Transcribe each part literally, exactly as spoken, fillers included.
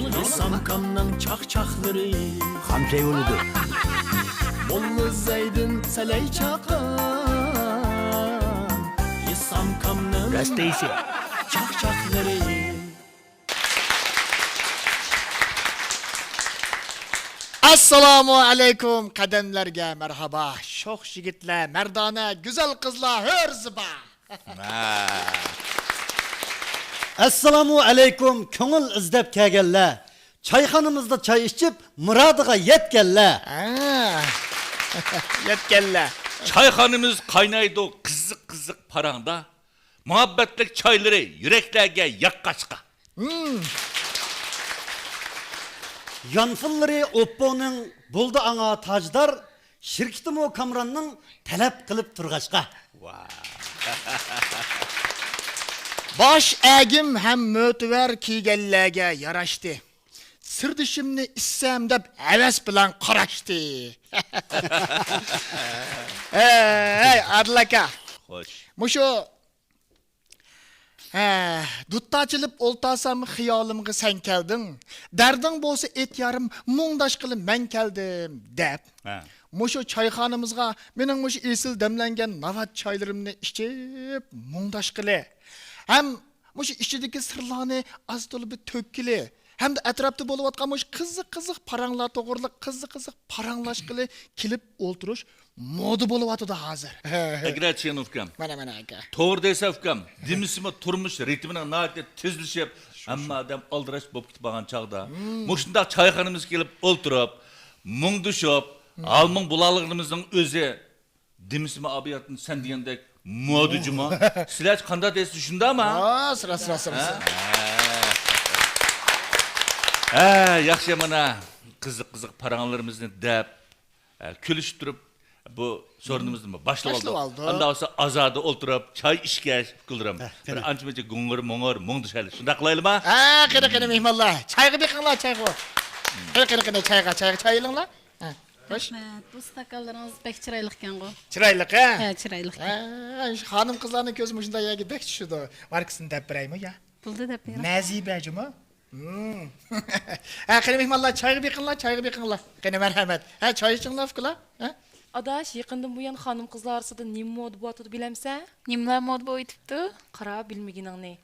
لىسامكامنىڭ چاقچاقلىرى. خام چاي بولىدۇ. موللا زەيدىن سەلەي چاققان. لىسامكامنىڭ راست دەيسەن. چاقچاقلىرى. ئەسسالامۇ ئەلەيكۇم، قەدەملەرگە مەرھابا. شوخ يىگىتلەر، مەردانە، گۈزەل قىزلار، ھۆر زىبا. ھە. ئەسسالامۇ ئەلەيكۇم، كۆڭۈل ئىزدەپ كەلگەنلەر، چايخانىمىزدا چاي ئىچىپ، مۇرادىغا يەتكەنلەر. ھە. يەتكەنلەر. چايخانىمىز قاينايدۇ قىزىق-قىزىق پاراڭدا. مۇھەببەتلىك چايلىرى يۈرەكلەرگە ياققاچقا. ھىم. يانفونلىرى ئوپپونىڭ بولدى ئاڭا تاجدار، شىركىتىمۇ كامراننىڭ تەلەپ قىلىپ تۇرغاچقا. ۋاھ. باش ئەگىم ھەم مۆتىۋەر كىيگەنلەرگە ياراشتى. سىردىشىمنى ئىچسەم دەپ ھەۋەس بىلەن قاراشتى. ھەي، ئادىل ئاكا. خوش. مۇشۇ ھە، دۇتتا چېلىپ ئولتۇرسام خىيالىمغا سەن كەلدىڭ. دەردىڭ بولسا ئېيت يارىم، مۇڭداشقىلى مەن كەلدىم دەپ. ھە. مۇشۇ چايخانىمىزغا مېنىڭ مۇشۇ ئېسىل دەملەنگەن ناۋات چايلىرىمنى ئىچىپ مۇڭداشقىلى. ھەم مۇشۇ ئىچىدىكى سىرلارنى ئاز تولا بىر تۆككىلى. ھەمدە ئەتراپتا بولۇۋاتقان مۇشۇ قىزىق-قىزىق پاراڭلار توغرىلىق قىزىق-قىزىق پاراڭلاشقىلى كېلىپ ئولتۇرۇش مودا بولۇۋاتىدۇ ھازىر. ئەگرەچ يەنە ئۇكام. مانا، مانا ئاكا. توغرا دەيسەن ئۇكام. دېمىسىمۇ تۇرمۇش رىتىمىنىڭ ناھايىتى تېزلىشىپ، ھەممە ئادەم ئالدىراش بولۇپ كېتىپ قالغان چاغدا، مۇشۇنداق چايخانىمىزغا كېلىپ ئولتۇرۇپ، مۇڭدىشىپ، ھال-مۇڭ بولالىغىنىمىزنىڭ ئۆزى، دېمىسىمۇ ئابىياتتىن سەن دېگەندەك مودا جۇمۇ. سىلەرچە قانداق دەيسىز، شۇنداقمۇ؟ راست، راست، راست، راست. ھە؟ ھە، ياخشى، مانا قىزىق-قىزىق پاراڭلىرىمىزنى دەپ، ھە، كۈلۈشۈپ تۇرۇپ، بۇ سورۇنىمىزنى باشلىۋالدۇق. باشلىۋالدۇق. ئاندا بولسا ئازادە ئولتۇرۇپ، چاي ئىچكەچ، ئۇكىلىرىم، ھە، بىر قېنى. ئانچە-مۇنچە گۇڭۇر-مۇڭۇر، مۇڭدىشايلى. شۇنداق قىلايلىما؟ ھە، قېنى، قېنى، مېھمانلار. چايغا بېقىڭلار، چايغا. قېنى، قېنى، قېنى، چايغا، چايغا، چاي ئېلىڭلار. ھە، خوش. رەھمەت. بۇ ئىستاكانلىرىڭىز بەك چىرايلىق ئىكەنغۇ. چىرايلىق، ھە؟ ھە، چىرايلىق. ھە، شۇ خانىم-قىزلارنىڭ كۆزى مۇشۇنداق يەرگە بەك چۈشىدۇ. ماركىسىنى دەپ بېرەيمۇ يا؟ بولدى، دەپ بېرىڭ. مەزىبە جۇمۇ. ھە، قېنى مېھمانلار، چايغا بېقىڭلار، چايغا بېقىڭلار. قېنى، مەرھەمەت. ھە، چاي ئىچىڭلار، ئۇكىلار. ھە؟ ئاداش، يېقىندىن بۇيان خانىم-قىزلار ئارىسىدا نېمە مودا بولۇۋاتىدۇ بىلەمسەن؟ نېمىلەر مودا بولۇۋېتىپتۇ؟ قارا، بىلمىگىنىڭنى.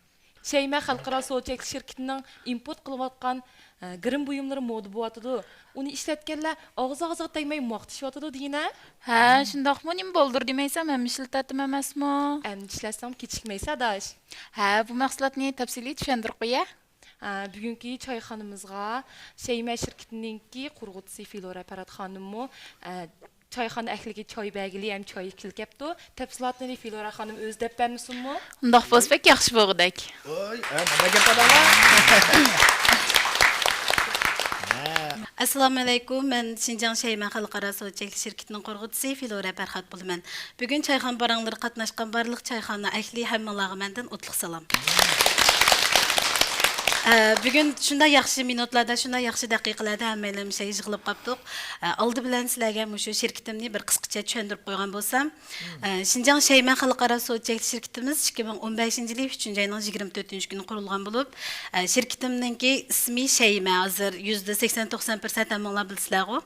شەيمە خەلقئارا سودا چەكلىك شىركىتىنىڭ ئىمپورت قىلىۋاتقان، ئە، گىرىم بۇيۇملىرى مودا بولۇۋاتىدۇ. ئۇنى ئىشلەتكەنلەر ئاغزى-ئاغزىغا تەگمەي ماختىشىۋاتىدۇ دېگىنە. ھە، شۇنداقمۇ؟ نېمە بولدۇر دېمەيسەن، ھەممە ئىشلىتەتتىم ئەمەسمۇ؟ ئەمدى ئىشلەتسەڭ كېچىكمەيسەن، ئاداش. ھە، بۇ مەھسۇلاتنى تەپسىلىي چۈشەندۈرۈپ قويە. ھە، بۈگۈنكى چايخانىمىزغا شەيمە شىركىتىنىڭكى قۇرغۇچىسى فىلورا پەرھات خانىممۇ، ئە، چايخانا ئەھلىگە چاي بەرگىلى ھەم چاي ئىچكىلى كەپتۇ. تەپسىلاتنى فىلورا خانىم ئۆزى دەپ بەرمىسۇنمۇ؟ ئۇنداق بولسا بەك ياخشى بولغۇدەك. ۋاي، ھە، مانا گەپ ئاداڭلار. ئەسسالامۇئەلەيكۇم، مەن شىنجاڭ شەيمە خەلقئارا سودا چەكلىك شىركىتىنىڭ قۇرغۇچىسى فىلورا پەرھات بولىمەن. بۈگۈن چايخانا پاراڭلىرىغا قاتناشقان بارلىق چايخانا ئەھلى ھەممىڭلارغا مەندىن ئوتلۇق سالام. ئە، بۈگۈن شۇنداق ياخشى مىنۇتلاردا، شۇنداق ياخشى دەقىقىلەردە ھەممەيلەن مۇشۇ يىغىلىپ قاپتۇق. ئە، ئالدى بىلەن سىلەرگە مۇشۇ شىركىتىمنى بىر قىسقىچە چۈشەندۈرۈپ قويغان بولسام، ئە، شىنجاڭ شەيمە خەلقئارا سودا چەكلىك شىركىتىمىز ئىككى مىڭ ئون بەشىنچى يىلى ئۈچىنچى ئاينىڭ يىگىرمە تۆتىنچى كۈنى قۇرۇلغان بولۇپ، ئە، شىركىتىمنىڭكى ئىسمى شەيمە، ھازىر يۈزدە سەكسەن توقسان پىرسەنت ھەممىڭلار بىلىسىلەرغۇ.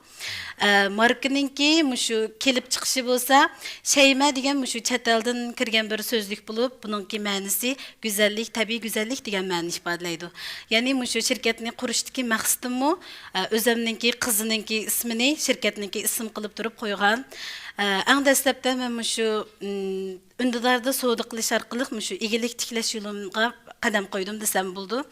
ئە، ماركىنىڭكى مۇشۇ كېلىپ چىقىشى بولسا، شەيمە دېگەن مۇشۇ چەت ئەلدىن كىرگەن بىر سۆزلۈك بولۇپ، بۇنىڭكى مەنىسى گۈزەللىك، تەبىئىي گۈزەللىك دېگەن مەنىنى ئىپادىلەيدۇ. يەنى مۇشۇ شىركەتنى قۇرۇشتىكى مەقسىتىممۇ، ئە، ئۆزەمنىڭكى قىزىنىڭكى ئىسمىنى شىركەتنىڭكى ئىسىم قىلىپ تۇرۇپ قويغان. ئە، ئەڭ دەسلەپتە مەن مۇشۇ، ئىم، ئۈندىداردا سودا قىلىش ئارقىلىق مۇشۇ ئىگىلىك تىكلەش يولۇمغا قەدەم قويدۇم دېسەم بولىدۇ.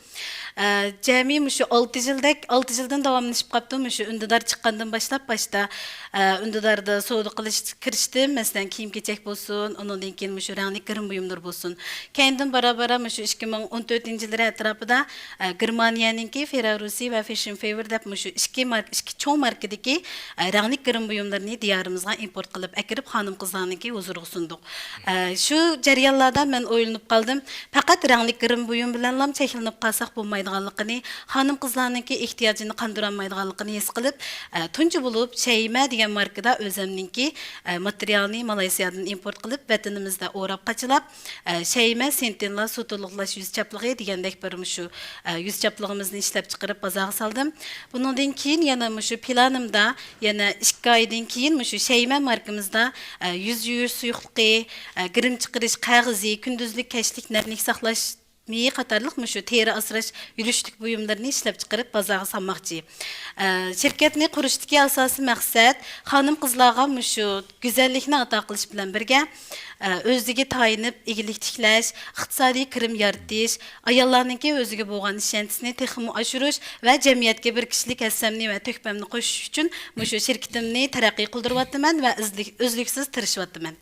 ئە، جەمئىي مۇشۇ ئالتە يىلدەك، ئالتە يىلدىن داۋاملىشىپ قاپتۇ. مۇشۇ ئۈندىدار چىققاندىن باشلاپ، باشتا، ئە، ئۈندىداردا سودا قىلىش، كىرىشتىم. مەسىلەن، كىيىم-كېچەك بولسۇن، ئۇنىڭدىن كېيىن مۇشۇ رەڭلىك گىرىم بۇيۇملىرى بولسۇن. كەينىدىن بارا-بارا مۇشۇ ئىككى مىڭ ئون تۆتىنچى يىللىرى ئەتراپىدا، ئە، گېرمانىيەنىڭكى فېررارۇسى ۋە فېشن فېۋېر دەپ مۇشۇ ئىككى ماركا، ئىككى چوڭ ماركىدىكى، ئە، رەڭلىك گىرىم بۇيۇملىرىنى دىيارىمىزغا ئىمپورت قىلىپ ئەكىرىپ، خانىم-قىزلارنىڭكى ھۇزۇرىغا سۇندۇق. ئە، شۇ جەريانلاردا مەن ئويلىنىپ قالدىم، پەقەت رەڭلىك گىر، بۇيۇم بىلەنلام چەكلىنىپ قالساق بولمايدىغانلىقىنى، خانىم-قىزلارنىڭكى ئېھتىياجىنى قاندۇرالمايدىغانلىقىنى ھېس قىلىپ، ئە، تۇنجى بولۇپ شەيمە دېگەن ماركىدا ئۆزەمنىڭكى، ئە، ماتېرىيالىنى مالايسىيادىن ئىمپورت قىلىپ، ۋەتىنىمىزدە ئوراپ قاچىلاپ، ئە، شەيمە سېنتىنلا سۇ تولۇقلاش يۈز چاپلىقى دېگەندەك بىر مۇشۇ، ئە، يۈز چاپلىقىمىزنى ئىشلەپچىقىرىپ بازارغا سالدىم. بۇنىڭدىن كېيىن يەنە مۇشۇ پىلانىمدا يەنە ئىككى ئايدىن كېيىن مۇشۇ شەيمە ماركىمىزدا، ئە، يۈز يۇيۇش سۇيۇقلۇقى، ئە، گىرىم چىقىرىش قەغىزى، كۈندۈزلۈك، كەچلىك نەملىك ساقلاش مېيى قاتارلىق مۇشۇ تېرە ئاسراش يۈرۈشلۈك بۇيۇملىرىنى ئىشلەپچىقىرىپ بازارغا سالماقچى. ئە، شىركەتنى قۇرۇشتىكى ئاساسىي مەقسەت خانىم-قىزلارغا مۇشۇ گۈزەللىكنى ئاتا قىلىش بىلەن بىرگە، ئە، ئۆزىگە تايىنىپ ئىگىلىك تىكلەش، ئىقتىسادىي كىرىم يارىتىش، ئاياللارنىڭكى ئۆزىگە بولغان ئىشەنچىسىنى تېخىمۇ ئاشۇرۇش ۋە جەمئىيەتكە بىر كىشىلىك ھەسسەمنى ۋە تۆھپەمنى قوشۇش ئۈچۈن مۇشۇ شىركىتىمنى تەرەققىي قىلدۇرۇۋاتىمەن ۋە ئۈزلۈك-، ئۈزلۈكسىز تىرىشىۋاتىمەن.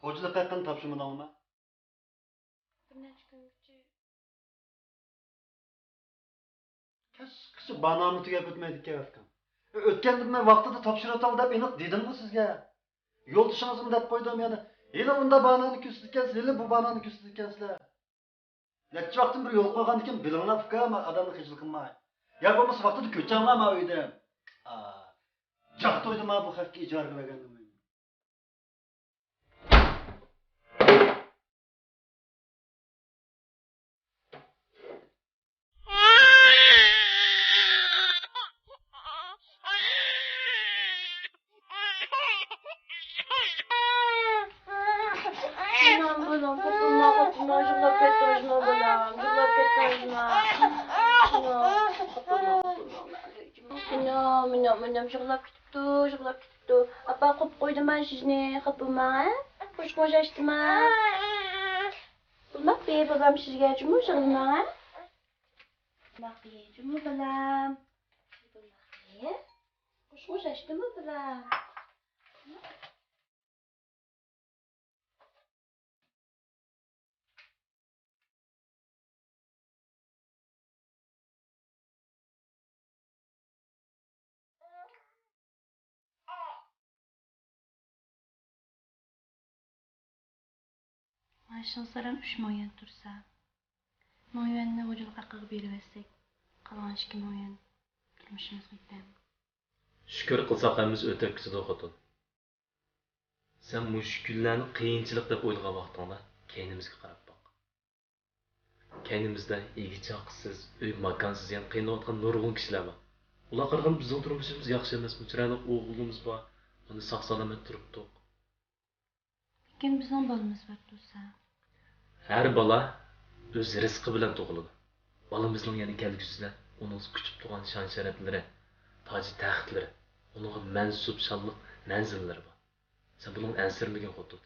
خوجىلىق ھەققىنى تاپشۇرمىدىڭلارمۇ؟ بىر نەچچە كۈنگىچە. كەچكىچە بانامۇ تۈگەپ ئۆتمەيدىكەن ئۇكام. ئۆتكەندە مەن ۋاقتىدا تاپشۇرۇۋېتىڭ دەپ ئېنىق دېدىمغۇ سىزگە. يولدىشىڭىزمۇ دەپ قويدۇم يەنە. ھېلى ئۇندا بانانى كۆرسىتىدىكەنسىز، ھېلى بۇ بانانى كۆرسىتىدىكەنسىلەر. نەچچە ۋاقىتتىن بېرى يولۇقمىغاندىكىن بىلىڭلار ئۇكام، ئادەمنى خىجىل قىلماي. يا بولمىسا ۋاقتىدا كۆچۈڭلار ما ئۆيدىن. ئا، جاق تويدۇم ما بۇ خەقكە ئىجارىگە بەرگەندىن بۇيان. ئانام، بالام، قوپۇرما، قوپۇرما، يىغلاپ كەتتىڭىزمۇ، بالام؟ يىغلاپ كەتتىڭىزمۇ؟ ئانام، قوپۇرما، قوپۇرما، مېنىڭ، مېنىڭ، مېنىڭ يىغلاپ كېتىپتۇ، يىغلاپ كېتىپتۇ. ئاپا، قوپۇپ قويدۇم مەن سىزنى، خاپا بولماڭ، ھە؟ قوشۇڭ شاشتىما. بولماپتۇ، بالام سىزگە جۇمۇ يىغلىماڭ، ھە؟ بولماپتۇ، جۇمۇ بالام. بولماپتۇ. قوشۇڭ شاشتىما، بالام؟ مائاشىڭىز ھەرەم ئۈچ مىڭ يۈەن تۇرسا، مىڭ يۈەننى غۇجىلىق ھەققىگە بېرىۋەتسەك، قالغان ئىككى مىڭ يۈەن تۇرمۇشىمىزغا يېتەرلىك. شۈكۈر قىلساق ھەممىسى ئۆتۈپ كېتىدۇ، خوتۇن. سەن مۇشۇ كۈنلەرنى قىيىنچىلىق دەپ ئويلىغان ۋاقتىڭدا كەينىمىزگە قاراپ باق. كەينىمىزدە ئىگە-چاقىسىز، ئۆي-ماكانسىز يەنە قىينىلىۋاتقان نۇرغۇن كىشىلەر بار. ئۇلارغا قارىغاندا بىزنىڭ تۇرمۇشىمىز ياخشى ئەمەسمۇ؟ چىرايلىق ئوغلىمىز بار، مانا ساق-سالامەت تۇرۇپتۇق. لېكىن بىزنىڭ بالىمىز بار تۇرسا. ھەر بالا ئۆز رىزقى بىلەن تۇغۇلىدۇ. بالىمىزنىڭ يەنە كەلگۈسىدە ئۇنىڭ كۈتۈپ تۇرغان شان-شەرەپلىرى، تاج-تەختلىرى، ئۇنىڭغا مەنسۇپ شانلىق مەنزىللىرى بار. سەن بۇنىڭدىن ئەنسىرىمىگىن، خوتۇن.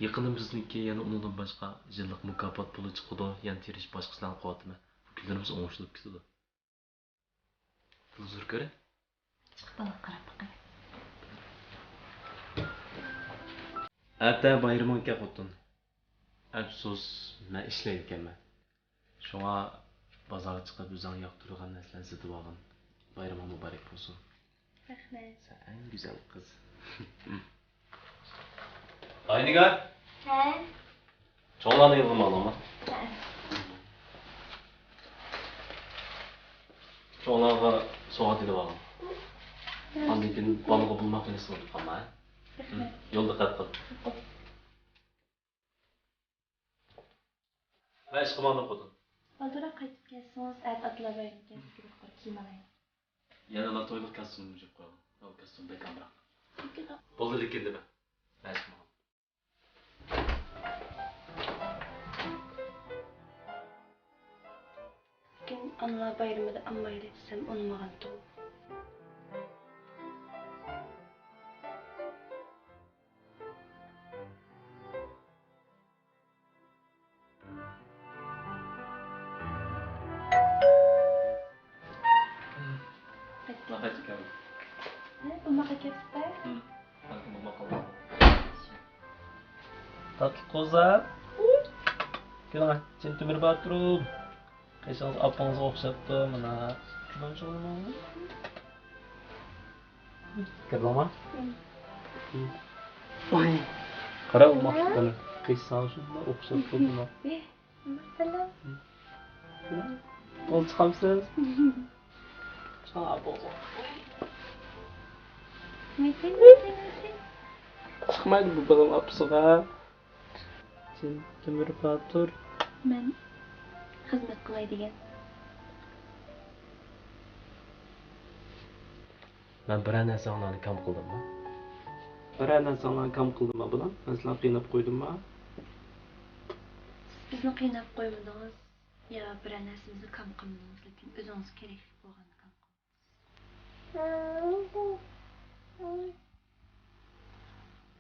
يېقىندا بىزنىڭكى يەنە ئۇنىڭدىن باشقا يىللىق مۇكاپات پۇلى چىقىدۇ، يەنە تىرىشىپ باشقىسىنى قىلىۋاتىمەن. بۇ كۈنلىرىمىز ئوڭشىلىپ كېتىدۇ. تېلېۋىزور كۆرە. چىقىپ بالاغا قاراپ باقاي. ئەتە بايرىمىڭكەن خوتۇن. ئەپسۇس، مەن ئىشلەيدىكەنمەن. شۇڭا بازارغا چىقىپ ئۆزۈڭ ياقتۇرىدىغان نەرسىلەرنى سېتىۋالغىن. بايرىمىڭ مۇبارەك بولسۇن. رەھمەت. سەن ئەڭ گۈزەل قىز. ئاينىگار. ھە؟ چوڭلارنى يىغىۋالىڭلار. ھە. چوڭلارغا سوۋغات ئېلىۋالىڭ. ھە. ئاندىن كېيىن بالىغا بولماق ئېلىشسىڭىز قالما، ھە؟ رەھمەت. يولدا دىققەت قىل. ۋە ئىشقا ماڭدىم خوتۇن. بالدۇرراق قايتىپ كەلسىڭىز، ئەتە ئاتىلار بايرىمىكەن، سىزگە بىر قۇر كىيىم ئالاي. يەنىلا تويلۇق كاستيۇم يۇيۇپ قويغىن. ئۇ كاستيۇم بەك ئامراق. لېكىن بولدى لېكىن دېمە. مەن ئىشقا ماڭدىم. لېكىن ئانىلار بايرىمىدا ئالمايلى دېسەم ئۇنىمىغانتۇق. تاتلىق قوزا. كېلىڭە، جىن تۆمۈر باتۇرۇم. قېشىڭىز ئاپىڭىزغا ئوخشاپتۇ، مانا. كۈلۈڭ چوغلىماڭ. كىردىڭما؟ ۋاي. قارا، ئۇ ماختۇقنى. قېشى ساڭا شۇنداق ئوخشاپتۇ، مانا. بولدى، چىقامسىز؟ چىقىڭ، ئاپىڭىزغا. چىقمايدۇ بۇ بالام ئاپىسىغا. سەن تۆمۈر باتۇر. مەن خىزمەت قىلاي دېگەن. مەن بىرەر نەرسەڭلارنى كام قىلدىممۇ؟ بىرەر نەرسەڭلارنى كام قىلدىممۇ، بالام؟ مەن سىلەرنى قىيناپ قويدۇممۇ؟ سىز بىزنى قىيناپ قويمىدىڭىز يا بىرەر نەرسىمىزنى كام قىلمىدىڭىز، لېكىن ئۆزىڭىزگە كېرەكلىك بولغاننى كام قىلدىڭىز.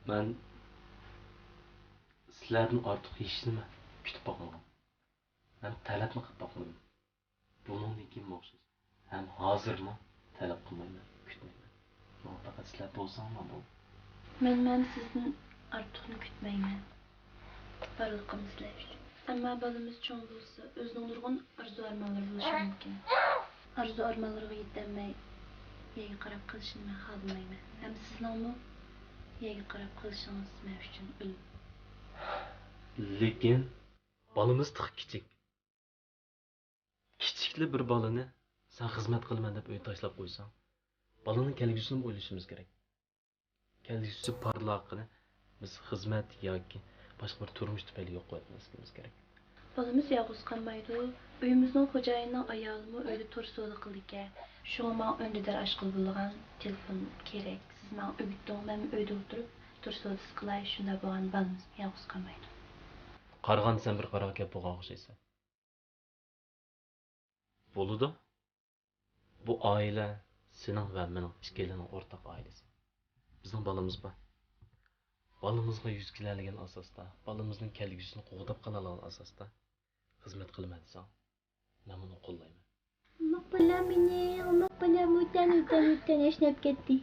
مەن سىلەردىن ئارتۇق ھېچنېمە كۈتۈپ باقمىغان. مەن تەلەپمۇ قىلىپ باقمىدىم. بۇنىڭدىن كېيىنمۇ ئوخشاش. ھەم ھازىرمۇ تەلەپ قىلمايمەن، كۈتمەيمەن. ماڭا پەقەت سىلەر بولساڭلار بولدى. مەنمۇ ھەم سىزدىن ئارتۇقنى كۈتمەيمەن. بارلىقىم سىلەر ئۈچۈن. ئەمما بالىمىز چوڭ بولسا، ئۆزىنىڭ نۇرغۇن ئارزۇ-ئارمانلىرى بولۇشى مۇمكىن. ئارزۇ-ئارمانلىرىغا يېتەلمەي، يەرگە قاراپ قېلىشىنى مەن خالىمايمەن. ھەم سىزنىڭمۇ يەرگە قاراپ قېلىشىڭىز مەن ئۈچۈن ئۆلۈم. لېكىن بالىمىز تېخى كىچىك. كىچىكلا بىر بالىنى سەن خىزمەت قىلىمەن دەپ ئۆيدە تاشلاپ قويساڭ، بالىنىڭ كەلگۈسىنىمۇ ئويلىشىمىز كېرەك. كەلگۈسى پارلاقىنى بىز خىزمەت ياكى باشقا بىر تۇرمۇش تۈپەيلى يوقىتىۋەتمەسلىكىمىز كېرەك. بالىمىز يالغۇز قالمايدۇ. ئۆيىمىزنىڭ خوجايىنىنىڭ ئايالىمۇ ئۆيدە تور سودا قىلىدىكەن. شۇڭا ماڭا ئۈندىدار ئاچقىلى بولىدىغان تېلېفون كېرەك. سىز ماڭا ئۆگىتىڭ، مەنمۇ ئۆيدە ئولتۇرۇپ تور سودىسى قىلاي. شۇنداق بولغاندا بالىمىز يالغۇز قالمايدۇ. قارىغاندا سەن بىر قارا گەپ بولغان ئوخشايسەن. بولىدۇ. بۇ ئائىلە سېنىڭ ۋە مېنىڭ ئىككىيلەننىڭ ئورتاق ئائىلىسى. بىزنىڭ بالىمىز بار. بالىمىزغا يۈز كېلەلىگەن ئاساستا، بالىمىزنىڭ كەلگۈسىنى قوغداپ قالالىغان ئاساستا خىزمەت قىلىمەن دېسەڭ، مەن بۇنى قوللايمەن. ئوماق بالام مېنىڭ، ئوماق بالام، ئۇتان، ئۇتان، ئۇتان، ياشناپ كەتتى.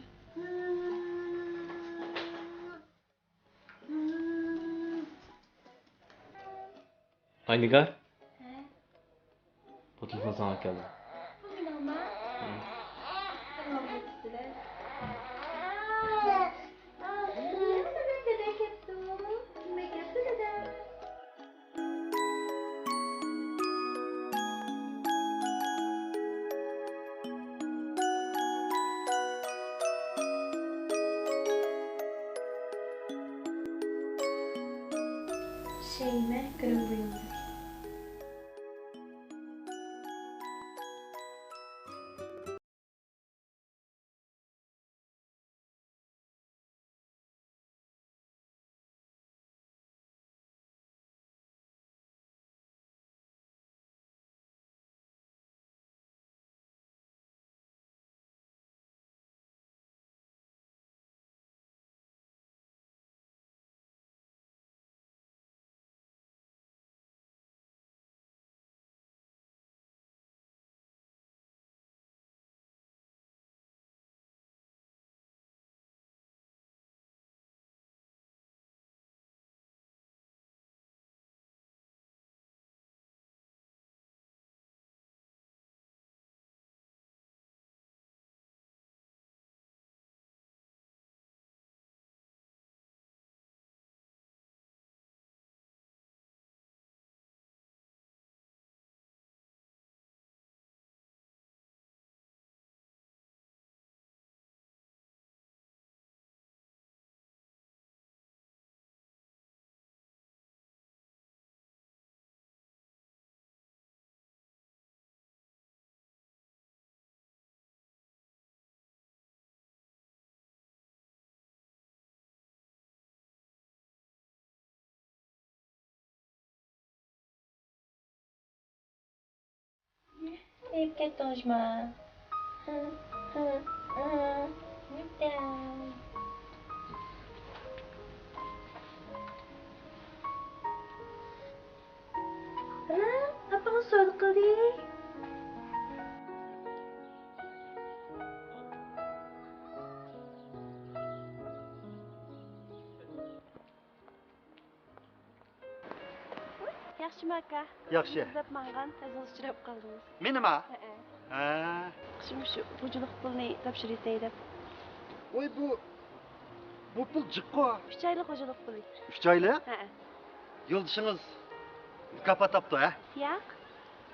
ئاينىگار. ھە؟ بۇ تېلېفون ساڭا كەلدى. بۇ مېنىڭما؟ ھە. ساڭا بۇ كېتىدۇ. نېمە دېدى كەپتۇ؟ نېمە كەپتۇ دېدى؟ شەيمە گرىم بۇيۇملىرى. ئېلىپ كەتتىڭىزمۇ؟ ئانا، ئاپىڭىز سودا قىلدى. ياخشىمۇ ئاكا؟ ياخشى. ئىزدەپ ماڭغان، ئۆزىڭىز ئۇچراپ قالدىڭىز. مېنىما؟ ھەئە. ھە. شۇ، مۇشۇ خوجىلىق پۇلىنى تاپشۇرۇۋېتەي دەپ. ۋاي، بۇ، بۇ پۇل جىققۇ. ئۈچ ئايلىق خوجىلىق پۇلى. ئۈچ ئايلىق؟ ھەئە. يولدىشىڭىز مۇكاپات تاپتۇ، ھە؟ ياق.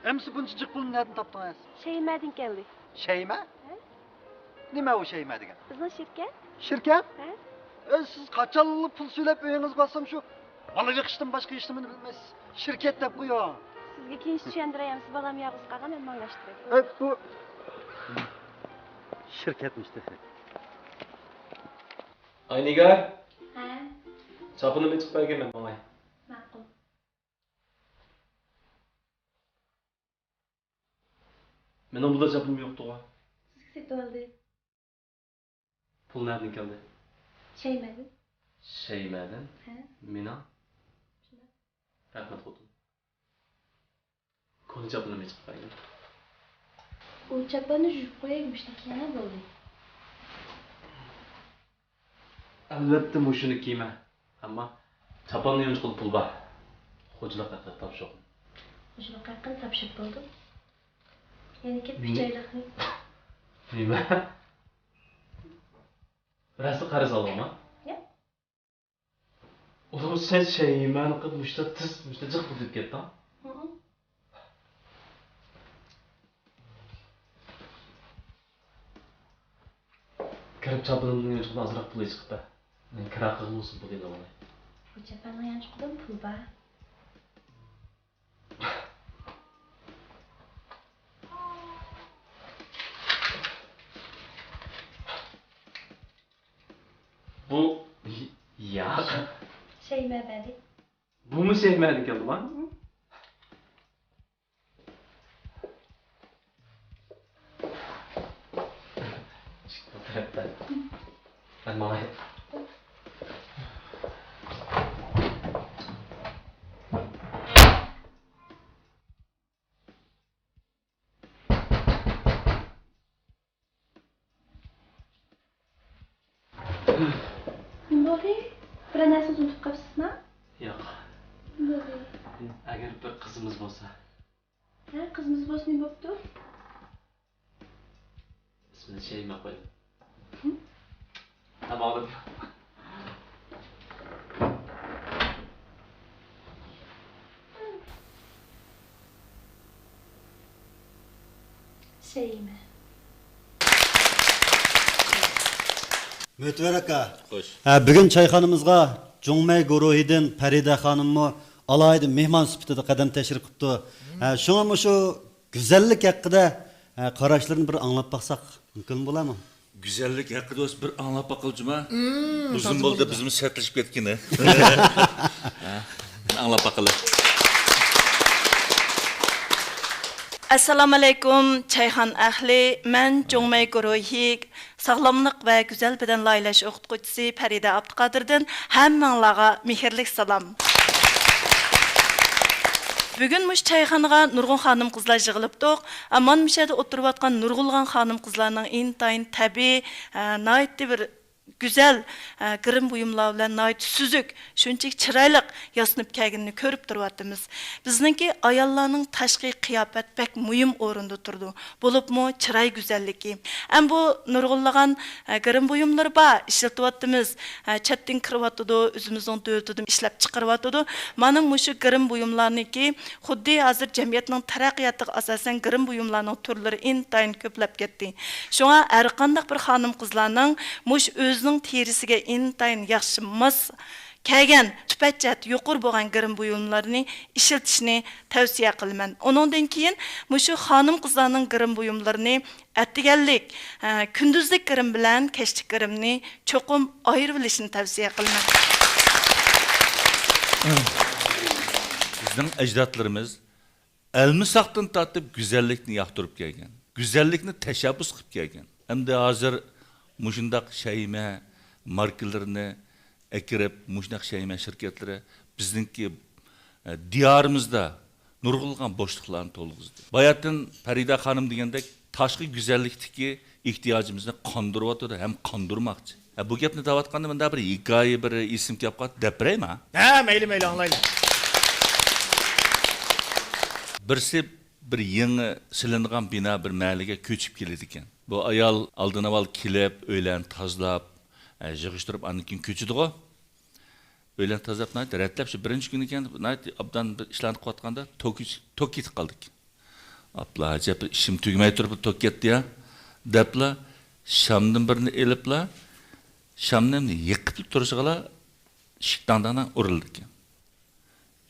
ئەمىسە بۇنچە جىق پۇلنى نەدىن تاپتىڭىز؟ شەيمەدىن كەلدى. شەيمە؟ ھە؟ نېمە ئۇ شەيمە دېگەن؟ بىزنىڭ شىركەت. شىركەت؟ ھە؟ ئە، سىز قاچانلا پۇل سۆلەپ ئۆيىڭىزگە بارسام شۇ بالا بېقىشتىن باشقا ھېچنېمىنى بىلمەيسىز. شىركەت دەپ قويۇڭ. سىزگە كېيىن چۈشەندۈرەي، ئەمىسە بالام يالغۇز قالغان، مەن ماڭغاچ تۇراي. ئە، بۇ شىركەتمىش تېخى. ئاينىگار. ھە؟ چاپىنىمنى ئېچىپ بەرگىن، مەن ماڭاي. ماقۇل. مېنىڭ بۇنداق چاپىنىم يوقتىغۇ. سىزگە سېتىۋالدىم. پۇل نەدىن كەلدى؟ شەيمەدىن. شەيمەدىن؟ ھە. مېنىڭ؟ شۇنداق. رەھمەت، خوتۇن. كونا چاپىنىمنى چىقىپ بەرگىن. ئۇ چاپاننى يۇيۇپ قوياي، مۇشۇنى كىيىڭە بولدى. ئەلۋەتتە مۇشۇنى كىيمە. ئەمما چاپاننى يانچۇقىدا پۇل بار. خوجىلىق ھەققىدە تاپشۇرغىن. خوجىلىق ھەققىنى تاپشۇرۇپ بولدۇم. يەنە كېلىپ ئۈچ ئايلىقنى. نېمە؟ راستلا قەرز ئالدىڭما؟ ياق. ئۇلۇغ، سەن شەيمەنى قىلىپ مۇشتا تېز، مۇشتا جىق پۇل تېپىپ كەتتىڭ. ھىم. كىرىپ چاپىنىمنىڭ يانچۇقىدا ئازراق پۇل چىقىپ بەر. مەن كىرا قىلغۇسى پۇل ئېلىۋالاي. بۇ چاپاننىڭ يانچۇقىدىمۇ پۇل بار. بۇ، ياق. شەيمە بەردى. بۇمۇ شەيمەدىن كەلدىما؟ مەن ماڭاي. نېمە بولدى؟ بىرەر نەرسىنى ئۇنتۇپ قاپسىزما؟ ياق. نېمە بولدى؟ ئەگەر بىر قىزىمىز بولسا. ھە، قىزىمىز بولسا نېمە بوپتۇ؟ ئىسمىنى شەيمە قويۇڭ. ھە، ماقۇل. شەيمە. مۆتىۋەر ئاكا. خوش. ھە، بۈگۈن چايخانىمىزغا جۇڭمەي گۇرۇھىدىن پەرىدە خانىممۇ ئالاھىدە مېھمان سۈپىتىدە قەدەم تەشرىپ قىپتۇ. ھە، شۇڭا مۇشۇ گۈزەللىك ھەققىدە، ھە، قاراشلىرىنى بىر ئاڭلاپ باقساق مۇمكىن بولارمۇ؟ گۈزەللىك ھەققىدە بىر ئاڭلاپ باقايلى جۇما. ئۇزۇن بولدى، بىزمۇ سەتلىشىپ كەتكىنى. ھە، ئاڭلاپ باقايلى. ئەسسالامۇئەلەيكۇم، چايخانا ئەھلى. مەن جۇڭمەي گۇرۇھى ساغلاملىق ۋە گۈزەل بەدەن لايىھەلەش ئوقۇتقۇچىسى پەرىدە ئابدۇقادىردىن ھەممىڭلارغا مېھىرلىك سالام. بۈگۈن مۇشۇ چايخانىغا نۇرغۇن خانىم-قىزلار يىغىلىپتۇق. مانا مۇشۇ يەردە ئولتۇرۇۋاتقان نۇرغۇنلىغان خانىم-قىزلارنىڭ ئىنتايىن تەبىئىي، ئە، ناھايىتى بىر گۈزەل، ئە، گىرىم بۇيۇملار بىلەن ناھايىتى سۈزۈك، شۇنچىلىك چىرايلىق ياسىنىپ كەلگىنىنى كۆرۈپ تۇرۇۋاتىمىز. بىزنىڭكى ئاياللارنىڭ تاشقى قىياپەت بەك مۇھىم ئورۇندا تۇرىدۇ، بولۇپمۇ چىراي گۈزەللىكى. ئەمما بۇ نۇرغۇنلىغان، ئە، گىرىم بۇيۇملىرى بار، ئىشلىتىۋاتىمىز. ئە، چەتتىن كىرىۋاتىدۇ، ئۆزىمىزنىڭ دۆلىتىدىمۇ ئىشلەپ چىقىرىۋاتىدۇ. مانا مۇشۇ گىرىم بۇيۇملارنىڭكى خۇددى ھازىر جەمئىيەتنىڭ تەرەققىياتىغا ئاساسەن گىرىم بۇيۇملارنىڭ تۈرلىرى ئىنتايىن كۆپلەپ كەتتى. شۇڭا ھەرقانداق بىر خانىم-قىزلارنىڭ مۇشۇ ئۆزىنىڭ تېرىسىگە ئىنتايىن ياخشى ماس كەلگەن، سۈپەت جەھەتتە يۇقىرى بولغان گىرىم بۇيۇملىرىنى ئىشلىتىشنى تەۋسىيە قىلىمەن. ئۇنىڭدىن كېيىن مۇشۇ خانىم-قىزلارنىڭ گىرىم بۇيۇملىرىنى ئەتىگەنلىك، ھە، كۈندۈزلۈك گىرىم بىلەن كەچلىك گىرىمنى چوقۇم ئايرىۋېلىشنى تەۋسىيە قىلىمەن. بىزنىڭ ئەجدادلىرىمىز ئەلمىساقتىن تارتىپ گۈزەللىكنى ياقتۇرۇپ كەلگەن، گۈزەللىكنى تەشەببۇس قىلىپ كەلگەن. ئەمدى ھازىر مۇشۇنداق شەيمە ماركىلىرىنى ئەكىرىپ، مۇشۇنداق شەيمە شىركەتلىرى بىزنىڭكى، ئە، دىيارىمىزدا نۇرغۇنلىغان بوشلۇقلارنى تولغۇزدى. باياتىن پەرىدە خانىم دېگەندەك، تاشقى گۈزەللىكتىكى ئېھتىياجىمىزنى قاندۇرۇۋاتىدۇ ھەم قاندۇرماقچى. ھە، بۇ گەپنى دەۋاتقاندا مۇنداق بىر ھېكايە، بىر ئېسىم كېلىپ قالدى، دەپ بېرەيما؟ ھە، مەيلى، مەيلى، ئاڭلايلى. بىرسى بىر يېڭى سېلىنغان بىنا، بىر مەھەللىگە كۆچۈپ كېلىدىكەن. بۇ ئايال ئالدىن ئاۋۋال كېلىپ، ئۆيلەرنى تازىلاپ، ئە، يىغىشتۇرۇپ، ئاندىن كېيىن كۆچىدىغۇ. ئۆيلەرنى تازىلاپ، ناھايىتى رەتلەپ، شۇ بىرىنچى كۈنى ئىكەن، ناھايىتى ئابدان بىر ئىشلارنى قىلىۋاتقاندا، توك، توك كېتىپ قالدىكەن. ئاپلا، ئەجەب، بىر ئىشىم تۈگىمەي تۇرۇپ توك كەتتى يا، دەپلا، شامدىن بىرنى ئېلىپلا، شامنى يېقىپ تۇرۇشىغىلا، ئىشىك داڭ داڭ داڭ ئۇرۇلىدىكەن.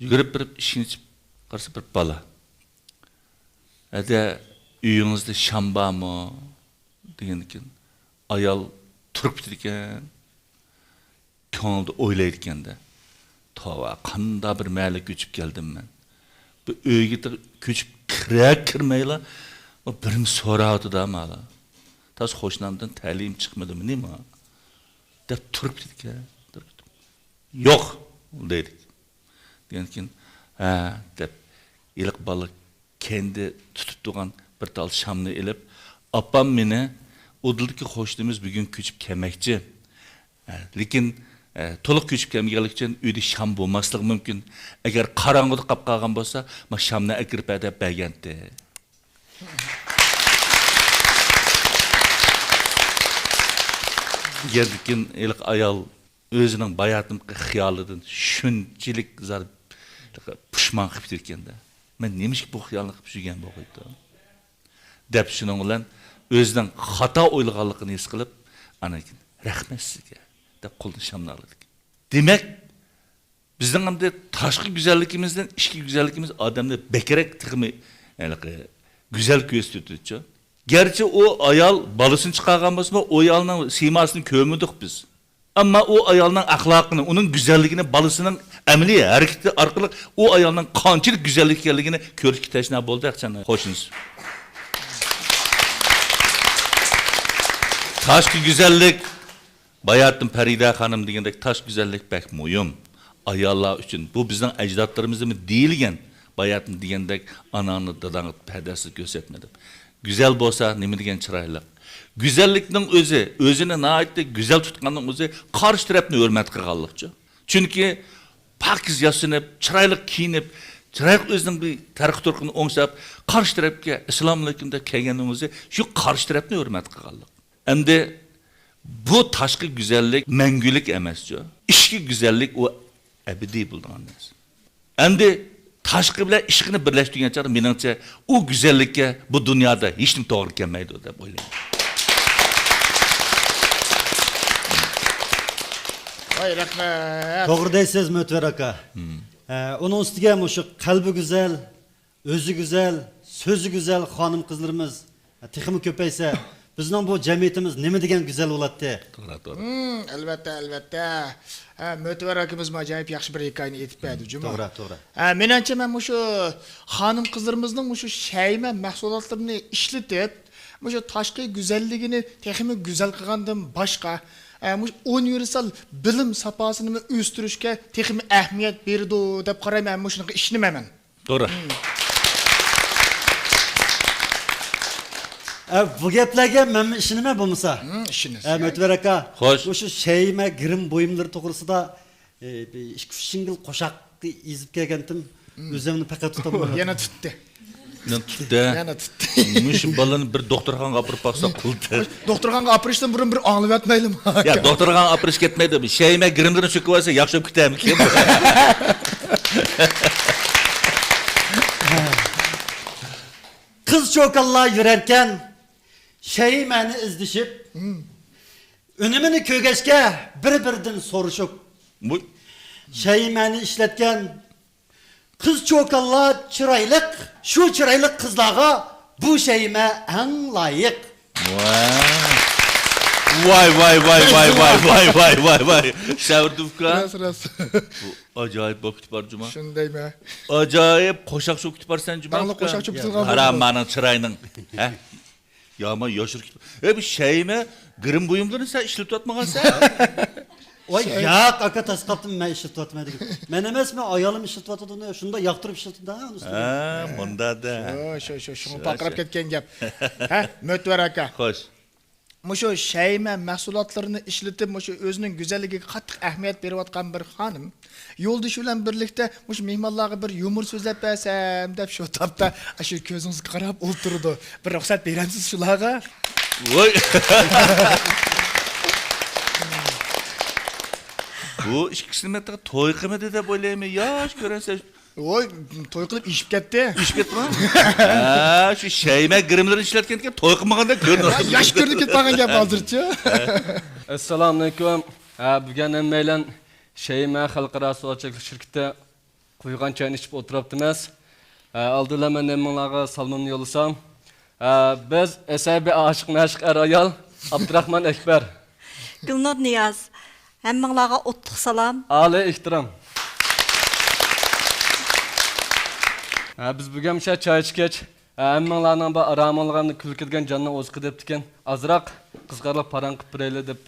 يۈگۈرۈپ بېرىپ ئىشىكنى ئېچىپ قارىسا، بىر بالا. «ھەدە، ئۆيىڭىزدە شام بارمۇ؟» دېگەندىكىن، ئايال تۇرۇپ كېتىدىكەن. كۆڭلىدە ئويلايدىكەن-دە، «توۋا، قانداق بىر مەھەللىگە كۆچۈپ كەلدىم مەن. بۇ ئۆيگە تېخى كۆچۈپ كىرە كىرمەيلا، بۇ بىرنېمە سوراۋاتىدۇ مالا. تاس قوشنامدىن تەلىيىم چىقمىدىمۇ نېمە؟» دەپ تۇرۇپ كېتىدىكەن. «يوق» دەيدىكەن. دېگەندىكىن، «ھە» دەپ، ھېلىقى بالا كەينىدە تۇتۇپ تۇرغان بىر تال شامنى ئېلىپ، «ئاپام مېنى، ئۇدۇلدىكى قوشنىمىز بۈگۈن كۆچۈپ كەلمەكچى. ھە، لېكىن، ھە، تولۇق كۆچۈپ كەلمىگەنلىكى ئۈچۈن ئۆيدە شام بولماسلىقى مۇمكىن. ئەگەر قاراڭغۇدا قاپ قالغان بولسا، ما شامنى ئەكىرىپ بەر» دەپ بەرگەنتى. دېگەندىكىن ھېلىقى ئايال ئۆزىنىڭ باياتىنقى خىيالىدىن شۇنچىلىك زار پۇشمان قىلىپ كېتىدىكەن-دە، «مەن نېمىشقا بۇ خىيالنى قىلىپ يۈرگەن بولغىيدىم؟» دەپ، شۇنىڭ بىلەن ئۆزىنىڭ خاتا ئويلىغانلىقىنى ھېس قىلىپ، ئاندىن كېيىن «رەھمەت سىزگە» دەپ قولىدىن شامنى ئالىدىكەن. دېمەك، بىزنىڭ ئەمدى تاشقى گۈزەللىكىمىزدىن ئىچكى گۈزەللىكىمىز ئادەمنى بەكرەك تېخىمۇ، ھېلىقى، گۈزەل كۆرسىتىۋېتىدۇچۇ. گەرچە ئۇ ئايال بالىسىنى چىقارغان بولسىمۇ، ئۇ ئايالنىڭ سىيماسىنى كۆرمىدۇق بىز. ئەمما ئۇ ئايالنىڭ ئەخلاقىنى، ئۇنىڭ گۈزەللىكىنى، بالىسىنىڭ ئەمەلىي ھەرىكىتى ئارقىلىق ئۇ ئايالنىڭ قانچىلىك گۈزەللىك ئىكەنلىكىنى كۆرۈشكە تەشنا بولدى ھەقىچان قوشنىسى. تاشقى گۈزەللىك، باياتىن پەرىدە خانىم دېگەندەك، تاشقى گۈزەللىك بەك مۇھىم ئاياللار ئۈچۈن. بۇ بىزنىڭ ئەجدادلىرىمىزدىمۇ دېيىلگەن، باياتىن دېگەندەك، «ئاناڭنى داداڭغا پەردەسىز كۆرسەتمە» دەپ. گۈزەل بولسا نېمە دېگەن چىرايلىق. گۈزەللىكنىڭ ئۆزى، ئۆزىنى ناھايىتى گۈزەل تۇتقاننىڭ ئۆزى قارشى تەرەپنى ھۆرمەت قىلغانلىقچۇ. چۈنكى پاكىز ياسىنىپ، چىرايلىق كىيىنىپ، چىرايلىق ئۆزىنىڭ بىر تەرىقى تۇرقىنى ئوڭشاپ، قارشى تەرەپكە «ئەسسالامۇئەلەيكۇم» دەپ كەلگەننىڭ ئۆزى شۇ قارشى تەرەپنى ھۆرمەت قىلغانلىق. ئەمدى بۇ تاشقى گۈزەللىك مەڭگۈلۈك ئەمەسچۇ. ئىچكى گۈزەللىك ئۇ ئەبەدىي بولىدىغان نەرسە. ئەمدى تاشقى بىلەن ئىچكىنى بىرلەشتۈرگەن چاغدا، مېنىڭچە، ئۇ گۈزەللىككە بۇ دۇنيادا ھېچنېمە توغرا كەلمەيدۇ دەپ ئويلايمەن. ۋاي، رەھمەت. توغرا دەيسىز، مۆتىۋەر ئاكا. ھە، ئۇنىڭ ئۈستىگە مۇشۇ قەلبى گۈزەل، ئۆزى گۈزەل، سۆزى گۈزەل خانىم-قىزلىرىمىز تېخىمۇ كۆپەيسە، بىزنىڭ بۇ جەمئىيىتىمىز نېمە دېگەن گۈزەل بولاتتى. توغرا، توغرا. ھىم، ئەلۋەتتە، ئەلۋەتتە. ھە، مۆتىۋەر ئاكىمىزمۇ ئاجايىپ ياخشى بىر ھېكايىنى ئېيتىپ بەردى جۇمۇ. توغرا، توغرا. ھە، مېنىڭچە، مەن مۇشۇ خانىم-قىزلىرىمىزنىڭ مۇشۇ شەيمە مەھسۇلاتلىرىنى ئىشلىتىپ، مۇشۇ تاشقى گۈزەللىكىنى تېخىمۇ گۈزەل قىلغاندىن باشقا، ھە، مۇشۇ ئۇنىۋېرسال بىلىم ساپاسىنىمۇ ئۆستۈرۈشكە تېخىمۇ ئەھمىيەت بېرىدۇ دەپ قارايمەن، مەن مۇشۇنىڭغا ئىشىنىمەن مەن. توغرا. ئە، بۇ گەپلەرگە مەنمۇ ئىشىنىمەن بولمىسا. ھىم، ئىشىنىسىز. ئە، مۆتىۋەر ئاكا. خوش. مۇشۇ شەيمە گىرىم بۇيۇملىرى توغرىسىدا، ئە، بىر ئىككى ئۈچ سىڭگىل قوشاقنى يېزىپ كەلگەنتىم. ھىم. ئۆزۈمنى پەقەت تۇتالمىدىم. يەنە تۇتتى. يەنە تۇتتى. يەنە تۇتتى. مۇشۇ بالىنى بىر دوختۇرخانىغا ئاپىرىپ باقساق بولدى. دوختۇرخانىغا ئاپىرىشتىن بۇرۇن بىر ئاڭلىۋەتمەيلىمۇ؟ يا، دوختۇرخانىغا ئاپىرىش كەتمەيدۇ. شەيمە گىرىملىرىنى چۆكۈۋالسا ياخشى بولۇپ كېتەرمىكىن؟ قىز چوكانلار يۈرەركەن، شەيمەنى ئىزدىشىپ، ھىم. ئۈنۈمىنى كۆرگەچكە بىر-بىرىدىن سورىشىپ، بۇ شەيمەنى ئىشلەتكەن قىز چوكانلار چىرايلىق، شۇ چىرايلىق قىزلارغا بۇ شەيمە ئەڭ لايىق. ۋاي، ۋاي، ۋاي. سەۋردۇف ئۇكا. راست، راست. بۇ ئاجايىپ بولۇپ كېتىپ بار جۇما. شۇندايمۇ؟ ئاجايىپ قوشاق چوكۇپ كېتىپ بارسەن جۇما. داڭلىق قوشاق چوكۇپ قارا مانىڭ چىراينىڭ. ھە؟ يامان يوشۇرۇپ كېتىپ. ئەي، بۇ شەيمە گىرىم بۇيۇملىرىنى سەن ئىشلىتىۋاتمىغانسەن؟ ۋاي، ياق، ئاكا، تاسقاپتىن مەن ئىشلىتىۋاتىمەن دېگەن. مەن ئەمەس، مەن ئايالىم ئىشلىتىۋاتىدۇ، شۇنداق ياقتۇرۇپ ئىشلىتىدۇ، ھە، ئۇنىسى. ھە، مۇندادا. شۇ، شۇ، شۇڭا شۇ، پارقىراپ شۇ. كەتكەن گەپ. ھە، مۆتىۋەر ئاكا. خوش. مۇشۇ شەيمە مەھسۇلاتلىرىنى ئىشلىتىپ، مۇشۇ ئۆزىنىڭ گۈزەللىكىگە قاتتىق ئەھمىيەت بېرىۋاتقان بىر خانىم يولدىشى بىلەن بىرلىكتە مۇشۇ مېھمانلارغا بىر يۇمۇر سۆزلەپ بەرسەم دەپ، شۇ تاپتا شۇ كۆزىڭىزگە قاراپ ئولتۇرىدۇ. بىر رۇخسەت بېرەمسىز شۇلارغا؟ ۋاي. بۇ ئىككىسىنى مەن توي قىلمىدى دەپ ئويلايمەن. ياش كۆرۈنسە. ۋاي، توي قىلىپ ئېشىپ كەتتى. ئېشىپ كەتتىمۇ؟ ھە، شۇ شەيمە گىرىملىرىنى ئىشلەتكەنكەن، توي قىلمىغاندەك كۆرۈنۈپ. ھە، ياش كۆرۈنۈپ كېتىپ قالغان گەپ ھازىرچە. ئەسسالامۇئەلەيكۇم. ھە، بۈگۈن ھەممەيلەن شەيمە خەلقئارا سودا چەكلىك شىركىتى قۇيغان چاينى ئىچىپ ئولتۇرۇپتىمىز. ھە، ئالدى بىلەن مەن ھەممىڭلارغا سالىمىمنى يوللىسام. ھە، بىز ئەسەبىي ئاشىق مەشۇق ئەر ئايال ئابدۇراخمان ئەكبەر. گۈلنۇر نىياز، ھەممىڭلارغا ئوتلۇق سالام. ئالىي ئېھتىرام. ھە، بىز بۈگۈن مۇشۇ چاي ئىچكەچ، ھە، ھەممىڭلارنىڭ بۇ ئارامىڭلارنى كۈلكە دېگەن جاننىڭ ئوزۇقى دەپتىكەن، ئازراق قىزىقارلىق پاراڭ قىلىپ بېرەيلى دەپ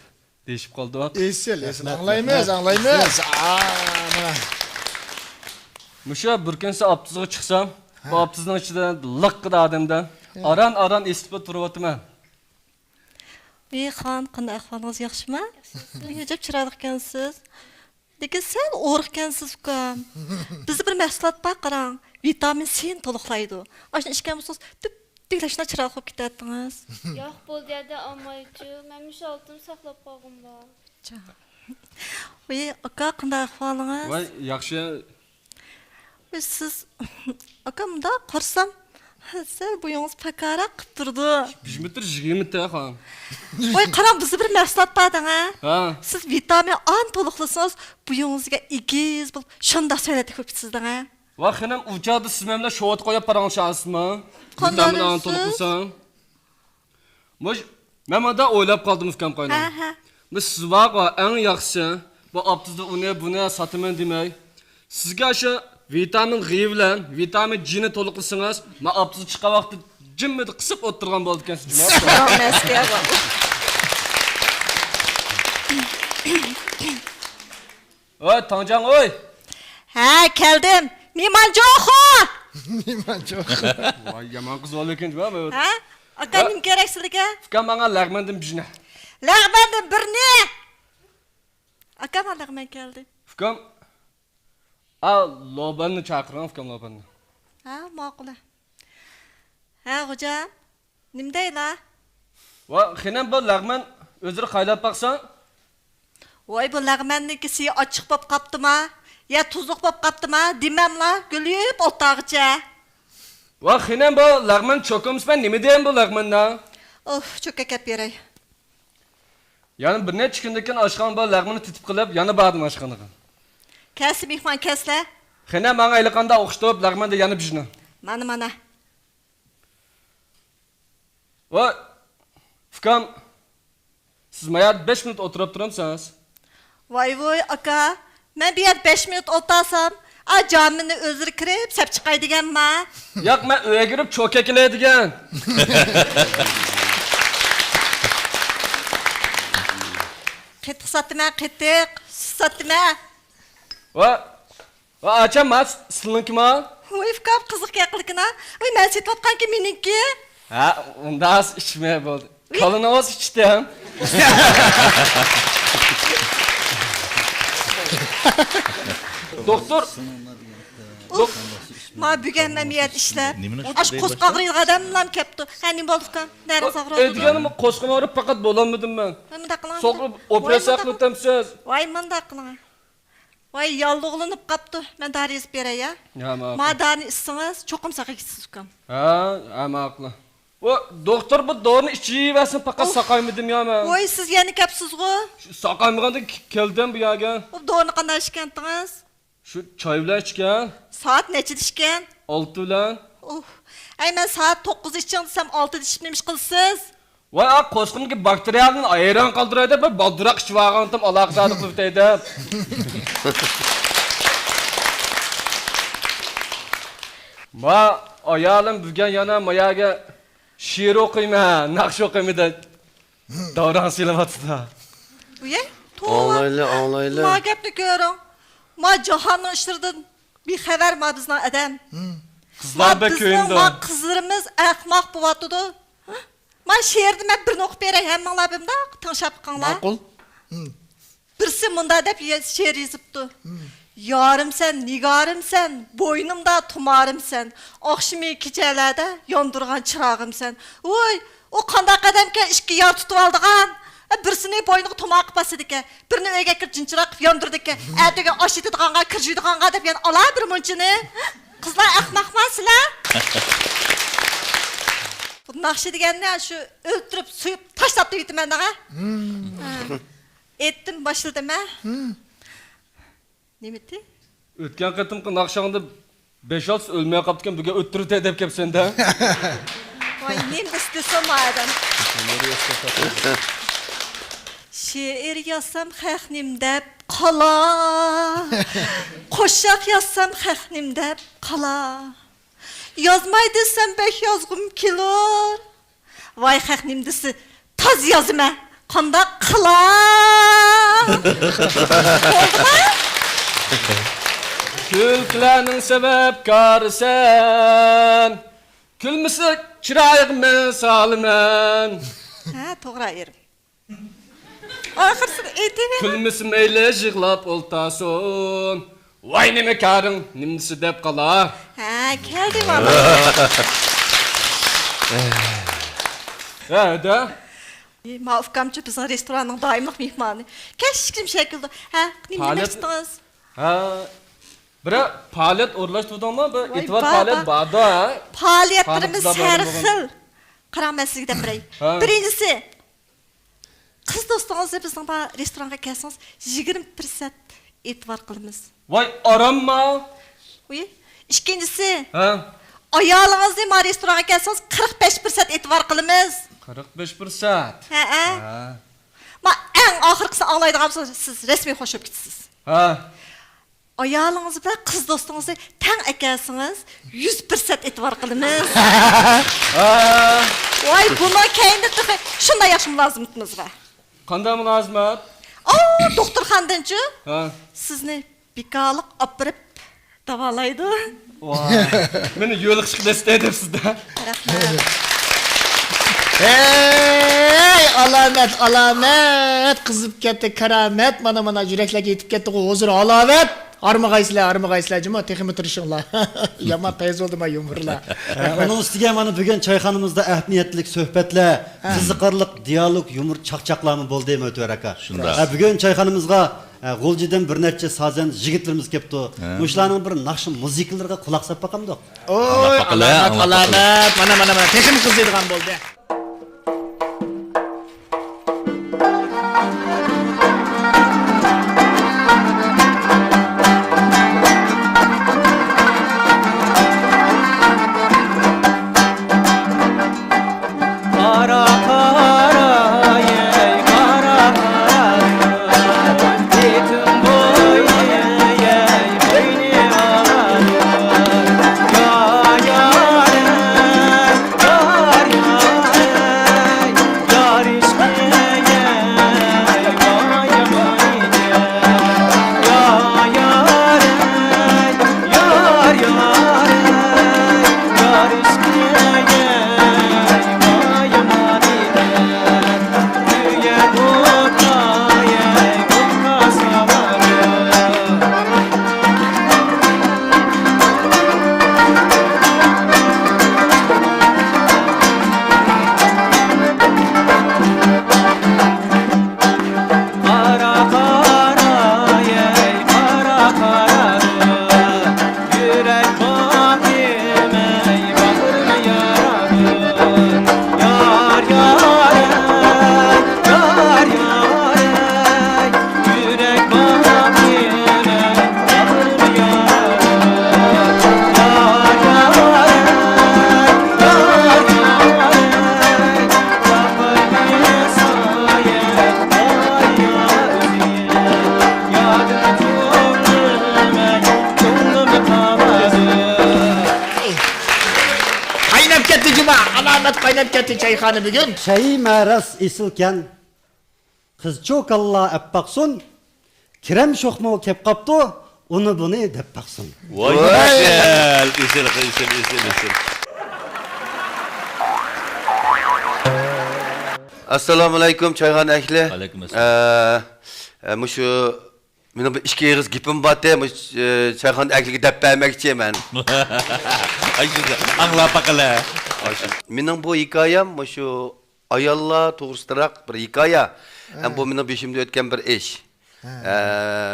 دېيىشىپ قالدۇق. ئېسىل، ئېسىل. رەھمەت، ئاڭلايمىز، رەھمەت. ئاڭلايمىز. ئا، مانا. مۇشۇ بىر كۈنسى ئاپتىزىغا چىقسام، بۇ ھە. ئاپتىزنىڭ ئىچىدە لىققىدە ئادەمدە ھە. ئاران-ئاران ئېسىتىپ تۇرۇۋاتىمەن. ۋەي خان، قانداق ئەھۋالىڭىز، ياخشىمۇ؟ ياخشى. ئەجەب چىرايلىق ئىكەنسىز. لېكىن سەل ئورۇق ئىكەنسىز، ئۇكام. بىزدە بىر مەھسۇلات بار، قاراڭ. ۋىتامىن سىنى تولۇقلايدۇ. ئاشۇنى ئىچكەن بولسىڭىز، دۈپدۈگىلەك شۇنداق چىرايلىق بولۇپ كېتەتتىڭىز. ياق، بولدى، يەردە ئالمايچۇ. مەن مۇشۇ ئالتۇننى ساقلاپ قالغۇم بار. ۋەي، ئاكا، قانداق ئەھۋالىڭىز؟ ۋاي، ياخشى. ۋەي، سىز، ئاكا، مۇنداق قارىسام، سەل بويىڭىز پاكاراق قىپ تۇرىدۇ. بىر مېتىر يىگىرمە تە، خانىم. ۋاي، قاراڭ، بىزدە بىر مەھسۇلات بار دەڭە. ھە. سىز ۋىتامىن ئانى تولۇقلىسىڭىز، بويىڭىزغا ئېگىز بولۇپ، شۇنداق سۆلەتلىك بولۇپ كېتىسىز دەڭە. ۋاي خېنىم، ئۇ چاغدا سىز مەن بىلەن شوۋا قويۇپ پاراڭلىشالىسىزمۇ؟ قانداق ۋىتامىن ئانى دەيسىز؟ تولۇقلىساڭ. مۇش، مەن مۇنداق ئويلاپ قالدىم، ئۇكام قاينام. ھە، ھە. مۇش، سىز بارغۇ، ئەڭ ياخشىسى، بۇ ئاپتىزدا ئۇنى، بۇنى ساتىمەن دېمەي، سىزگە شۇ ۋىتامىن غ بىلەن ۋىتامىن جنى تولۇقلىسىڭىز، مەن ئاپتىزدا چىققان ۋاقىتتا جىممىدە قىسىپ ئولتۇرغان بولىدىكەنسىز، جۇمۇ. ۋاي، تاڭجاڭ، ۋاي! ھە، كەلدىم. نىمانجوخۇ! نىمانجوخۇ. ۋاي، يامان قىز بولىدىكەن، جۇمۇ. ھە؟ ئاكا، ھە؟ نېمە كېرەك سىلىگە؟ ئۇكام، ماڭا لەغمەندىن بىرنى. لەغمەندىن بىرنى! ئاكا، ماڭا لەغمەن كەلدى. ئۇكام، ئا، لوباننى چاقىرىڭ، ئۇكام، لوباننى. ھە، ماقۇل. ھە، خوجام. نېمە دەيلا؟ ۋا، خېنىم، بۇ لەغمەن ئۆزلىرى قايلاپ باقساڭ. ۋاي، بۇ لەغمەننىڭكى سۈيى ئاچچىق بوپ قاپتىما؟ يا تۇزلۇق بوپ قاپتىما؟ دېمەملا، گۈلۈپ ئولتاغىچە. ۋا، خېنىم، بۇ لەغمەن چوكۇمسىمەن، نېمە دېيەن بۇ لەغمەننى؟ ئۇھ، چوكا كەپ بېرەي. يەنە بىر نەچچە كۈندىن كېيىن ئاشخانا بۇ لەغمەننى تېتىپ قىلىپ، يەنە باردىم ئاشخانىغا. كەلسە مېھمان كەلسىلە. خېنىم، ماڭا ھېلىقاندا ئوخشىتىپ، لەغمەندە يەنە بىژنى. مانا، مانا. ۋاي، ئۇكام، سىز مايەردە بەش مىنۇت ئولتۇرۇپ تۇرامسىز؟ ۋاي ۋۇي، ئاكا، مەن بۇ يەردە بەش مىنۇت ئولتۇرسام، ئا، جامىنى ئۆزلىرى كىرىپ سەپ چىقاي دېگەنما؟ ياق، مەن ئۆيگە كىرىپ چوكا كېلەي دېگەن. قېتىق ساتتىمەن، قېتىق، سۈت ساتتىمەن. ۋا، ۋا، ئاچام، ما، سىلىنىڭكىما؟ ۋاي، ئۇكام، قىزىق گەپ قىلىكىنا. ۋاي، مەن سېتىۋاتقانكى مېنىڭكى. ھە، ئۇنداق ئىچمە بولدى. كالىنى ئوز ئىچتىم. دوختۇر. ئۇف، ما بۈگۈن مەن بۇ يەردە ئىشلەپ، ئاش قورسىقى ئاغرىيدىغان ئادەملەرمۇ كەپتۇ. ھە، نېمە بولدى ئۇكام؟ نەرىڭىز ئاغرىدىمۇ؟ ئەي دېگەنىم، قورسىقىم ئاغرىپ پەقەت بولالمىدىم مەن. ۋاي، مۇنداق قىلىڭ. سوقۇپ ئوپېراتسىيە قىلىۋېتەمسىز؟ ۋاي، مۇنداق قىلىڭ. ۋاي، ياللۇغلىنىپ قاپتۇ. مەن دارى يېزىپ بېرەي، يا؟ يا، ماقۇل. ما دارىنى ئىچسىڭىز، چوقۇم ساقىيىسىز، ئۇكام. ھە، ھە، ماقۇل. ۋاي، دوختۇر، بۇ دورىنى ئىچىۋەرسىڭ، پەقەت ساقايمىدىم يا مەن. ۋاي، سىز يەنە كەپسىزغۇ؟ شۇ ساقايمىغاندىن كېلىپ كەلدىم بۇ يەرگە. بۇ دورىنى قانداق ئىچكەنتىڭىز؟ شۇ چاي بىلەن ئىچكەن. سائەت نەچچىدە ئىچكەن؟ ئالتە بىلەن. ئۇھ. ئەي، مەن سائەت توققۇزدا ئىچىڭ دېسەم، ئالتىدا ئىچىپ نېمە ئىش قىلىسىز؟ ۋاي، ئا، قورسىقىمدىكى باكتېرىيەلەرنى ھەيران قالدۇراي دەپ، بىر بالدۇراق ئىچىۋالغانتىم، ئالاقىدارلىق قىلىۋېتەي دەپ. ما، ئايالىم بۈگۈن يەنە ما يەرگە شېئىر ئوقۇيمەن، ناخشا ئوقۇيمەن دەپ داۋراڭ سېلىۋاتىدۇ. ۋىي، توۋا. ئاڭلايلى، ئاڭلايلى. ما گەپنى كۆرۈڭ. ما جاھاننىڭ ئىشلىرىدىن بىخەۋەر ما بىزنىڭ ئادەم. قىزلار بەك كۆيۈندى. ما قىزلىرىمىز ئەخمەق بوۋاتىدۇ. ما شېئىرنى مەن بىرنى ئوقۇپ بېرەي، ھەممىڭلار بىمداق تىڭشاپ بېقىڭلار. ماقۇل. ھىم. بىرسى مۇنداق دەپ يە-، شېئىر يېزىپتۇ. ھىم. يارىمسەن، نىگارىمسەن، بوينۇمدا تۇمارىمسەن، ئاخشىمى كېچەلەردە ياندۇرغان چىراغىمسەن. ۋوي، ئۇ قانداق ئادەمكەن، ئىككى يار تۇتۇۋالىدىغان؟ بىرسىنى بوينىغا تۇمار قىلىپ باسىدىكەن، بىرىنى ئۆيگە ئەكىرىپ جىنچىراق قىلىپ ياندۇرىدىكەن، ئەتىگەن ئاش ئېتىدىغانغا، كىر جۇيىدىغانغا دەپ يەنە ئالا بىر مۇنچىنى. قىزلار ئەخمەقما سىلەر؟ بۇ ناخشا دېگەننى شۇ ئۆلتۈرۈپ، سويۇپ، تاشلاپ دەۋېتىمەن دەڭە. ھىم. ھە. ئېيتتىم، باشلىدىم، ھە؟ ھىم. نېمىتى؟ ئۆتكەن قېتىمقى ناخشاڭدا بەش-ئالتىسى ئۆلمەي قاپتىكەن، بۈگۈن ئۆتتۈرۈۋېتەي دەپ كەپسەن-دە. ۋاي، نېمە دېسە دېسۇن ئادەم. شېئىر يازسام خەقنىم دەپ قالا. قوشاق يازسام خەقنىم دەپ قالا. يازماي دېسەم بەك يازغۇم كېلۇر. ۋاي خەق نېمە دېسە تازا يازىمەن. قانداق قىلاي؟ بولدىمۇ؟ كۈلكىلەرنىڭ سەۋەبكارىسەن. كۈلمىسە چىرايىغا مەن سالىمەن. ھە، توغرا ئېرىم. ئاخىرسىدا ئېيتىۋېرىڭ. كۈلمىسە مەيلى يىغلاپ ئولتۇرسۇن. ۋاي نېمە كارىڭ، نېمىسى دەپ قالا. ھە، كەلدى مانا. ھە، دە. ما ئۇكامچۇ بىزنىڭ رېستوراننىڭ دائىملىق مېھمانى. كەچكىچە شەكىلدە. ھە، نېمە دېمەكچىدىڭىز؟ ھە، بىر پائالىيەت ئورۇنلاشتۇردۇڭلار، بىر ئېتىبار پائالىيەت باردا، ھە؟ پائالىيەتلىرىمىز ھەر خىل. قاراڭ، مەن سىزگە دەپ بېرەي. ھە. بىرىنچىسى، قىز دوستىڭىزنى بىزنىڭ بار رېستورانغا كەلسىڭىز، يىگىرمە پىرسەنت ئېتىبار قىلىمىز. ۋاي، ئارامما؟ ئۇي، ئىككىنچىسى، ھە؟ ئايالىڭىزنى ما رېستورانغا كەلسىڭىز، قىرىق بەش پىرسەنت ئېتىبار قىلىمىز. قىرىق بەش پىرسەنت؟ ھەئە. ھە. ما ئەڭ ئاخىرقىسىنى ئاڭلايدىغان بولسىڭىز، سىز رەسمىي خوش بولۇپ كېتىسىز. ھە. ئايالىڭىز بىلەن قىز دوستىڭىزنى تەڭ ئەكەلسىڭىز، يۈز پىرسەنت ئېتىبار قىلىمىز. ھە. ۋاي، بۇنىڭ كەينىدە تېخى شۇنداق ياخشى مۇلازىمىتىمىز بار. قانداق مۇلازىمەت؟ ئاۋۇ، دوختۇرخانىدىنچۇ؟ ھە. سىزنى بىكارلىق ئاپىرىپ داۋالايدۇ. ۋاي، مېنى يۆلىقىشقا دەستە دەپسىز-دە. رەھمەت. ھەي، ئالامەت، ئالامەت، قىزىپ كەتتى كارامەت. مانا، مانا، يۈرەكلەرگە يېتىپ كەتتىغۇ ھۇزۇر، ھالاۋەت. ھارمىغايسىلەر، ھارمىغايسىلەر جۇمۇ، تېخىمۇ تىرىشىڭلار. يامان پەيز بولدى ما يۇمۇرلار. ھە، ئۇنىڭ ئۈستىگە مانا بۈگۈن چايخانىمىزدا ئەھمىيەتلىك سۆھبەتلەر، ھە. قىزىقارلىق دىيالوگ، يۇمۇر، چاقچاقلارمۇ بولدى، مۆتىۋەر ئاكا. شۇنداق. ھە، بۈگۈن چايخانىمىزغا، ھە، غۇلجىدىن بىر نەچچە سازەن يىگىتلىرىمىز كەپتۇ. ھە. مۇشۇلارنىڭ بىر ناخشا مۇزىكىلىرىغا قۇلاق ساپ باقامدۇق؟ ئوي، ئاڭلاپ باقىلى، ئالامەت، ئاڭلاپ باقىلى. ئالامەت. مانا، مانا، مانا، تېخىمۇ قىزىيدىغان بولدى. قايناپ كەتتى جۇما، ئالامەت قايناپ كەتتى چايخانا بۈگۈن. چەيمە راست ئېسىلكەن، قىزچۇ كاللا ئەپ باقسۇن، كىرەم شوخمۇ كەپ قاپتۇ، ئۇنى بۇنى دەپ باقسۇن. ۋاي، ۋاي. ئېسىل، ئېسىل، ئېسىل، ئېسىل. ئەسسالامۇئەلەيكۇم، چايخانا ئەھلى. ۋەئەلەيكۇم ئەسسالام. ئە، ئە، مۇشۇ مېنىڭ بىر ئىككى ئېغىز گېپىم بارتى، مۇشۇ، ئە، چايخانا ئەھلىگە دەپ بەرمەكچى مەن. ئاي، شۇ، ئاڭلاپ باقىلى. مېنىڭ بۇ ھېكايەم مۇشۇ ئاياللار توغرىسىدىراق بىر ھېكايە. ھە. ھەم بۇ مېنىڭ بېشىمدىن ئۆتكەن بىر ئىش. ھە. ئە،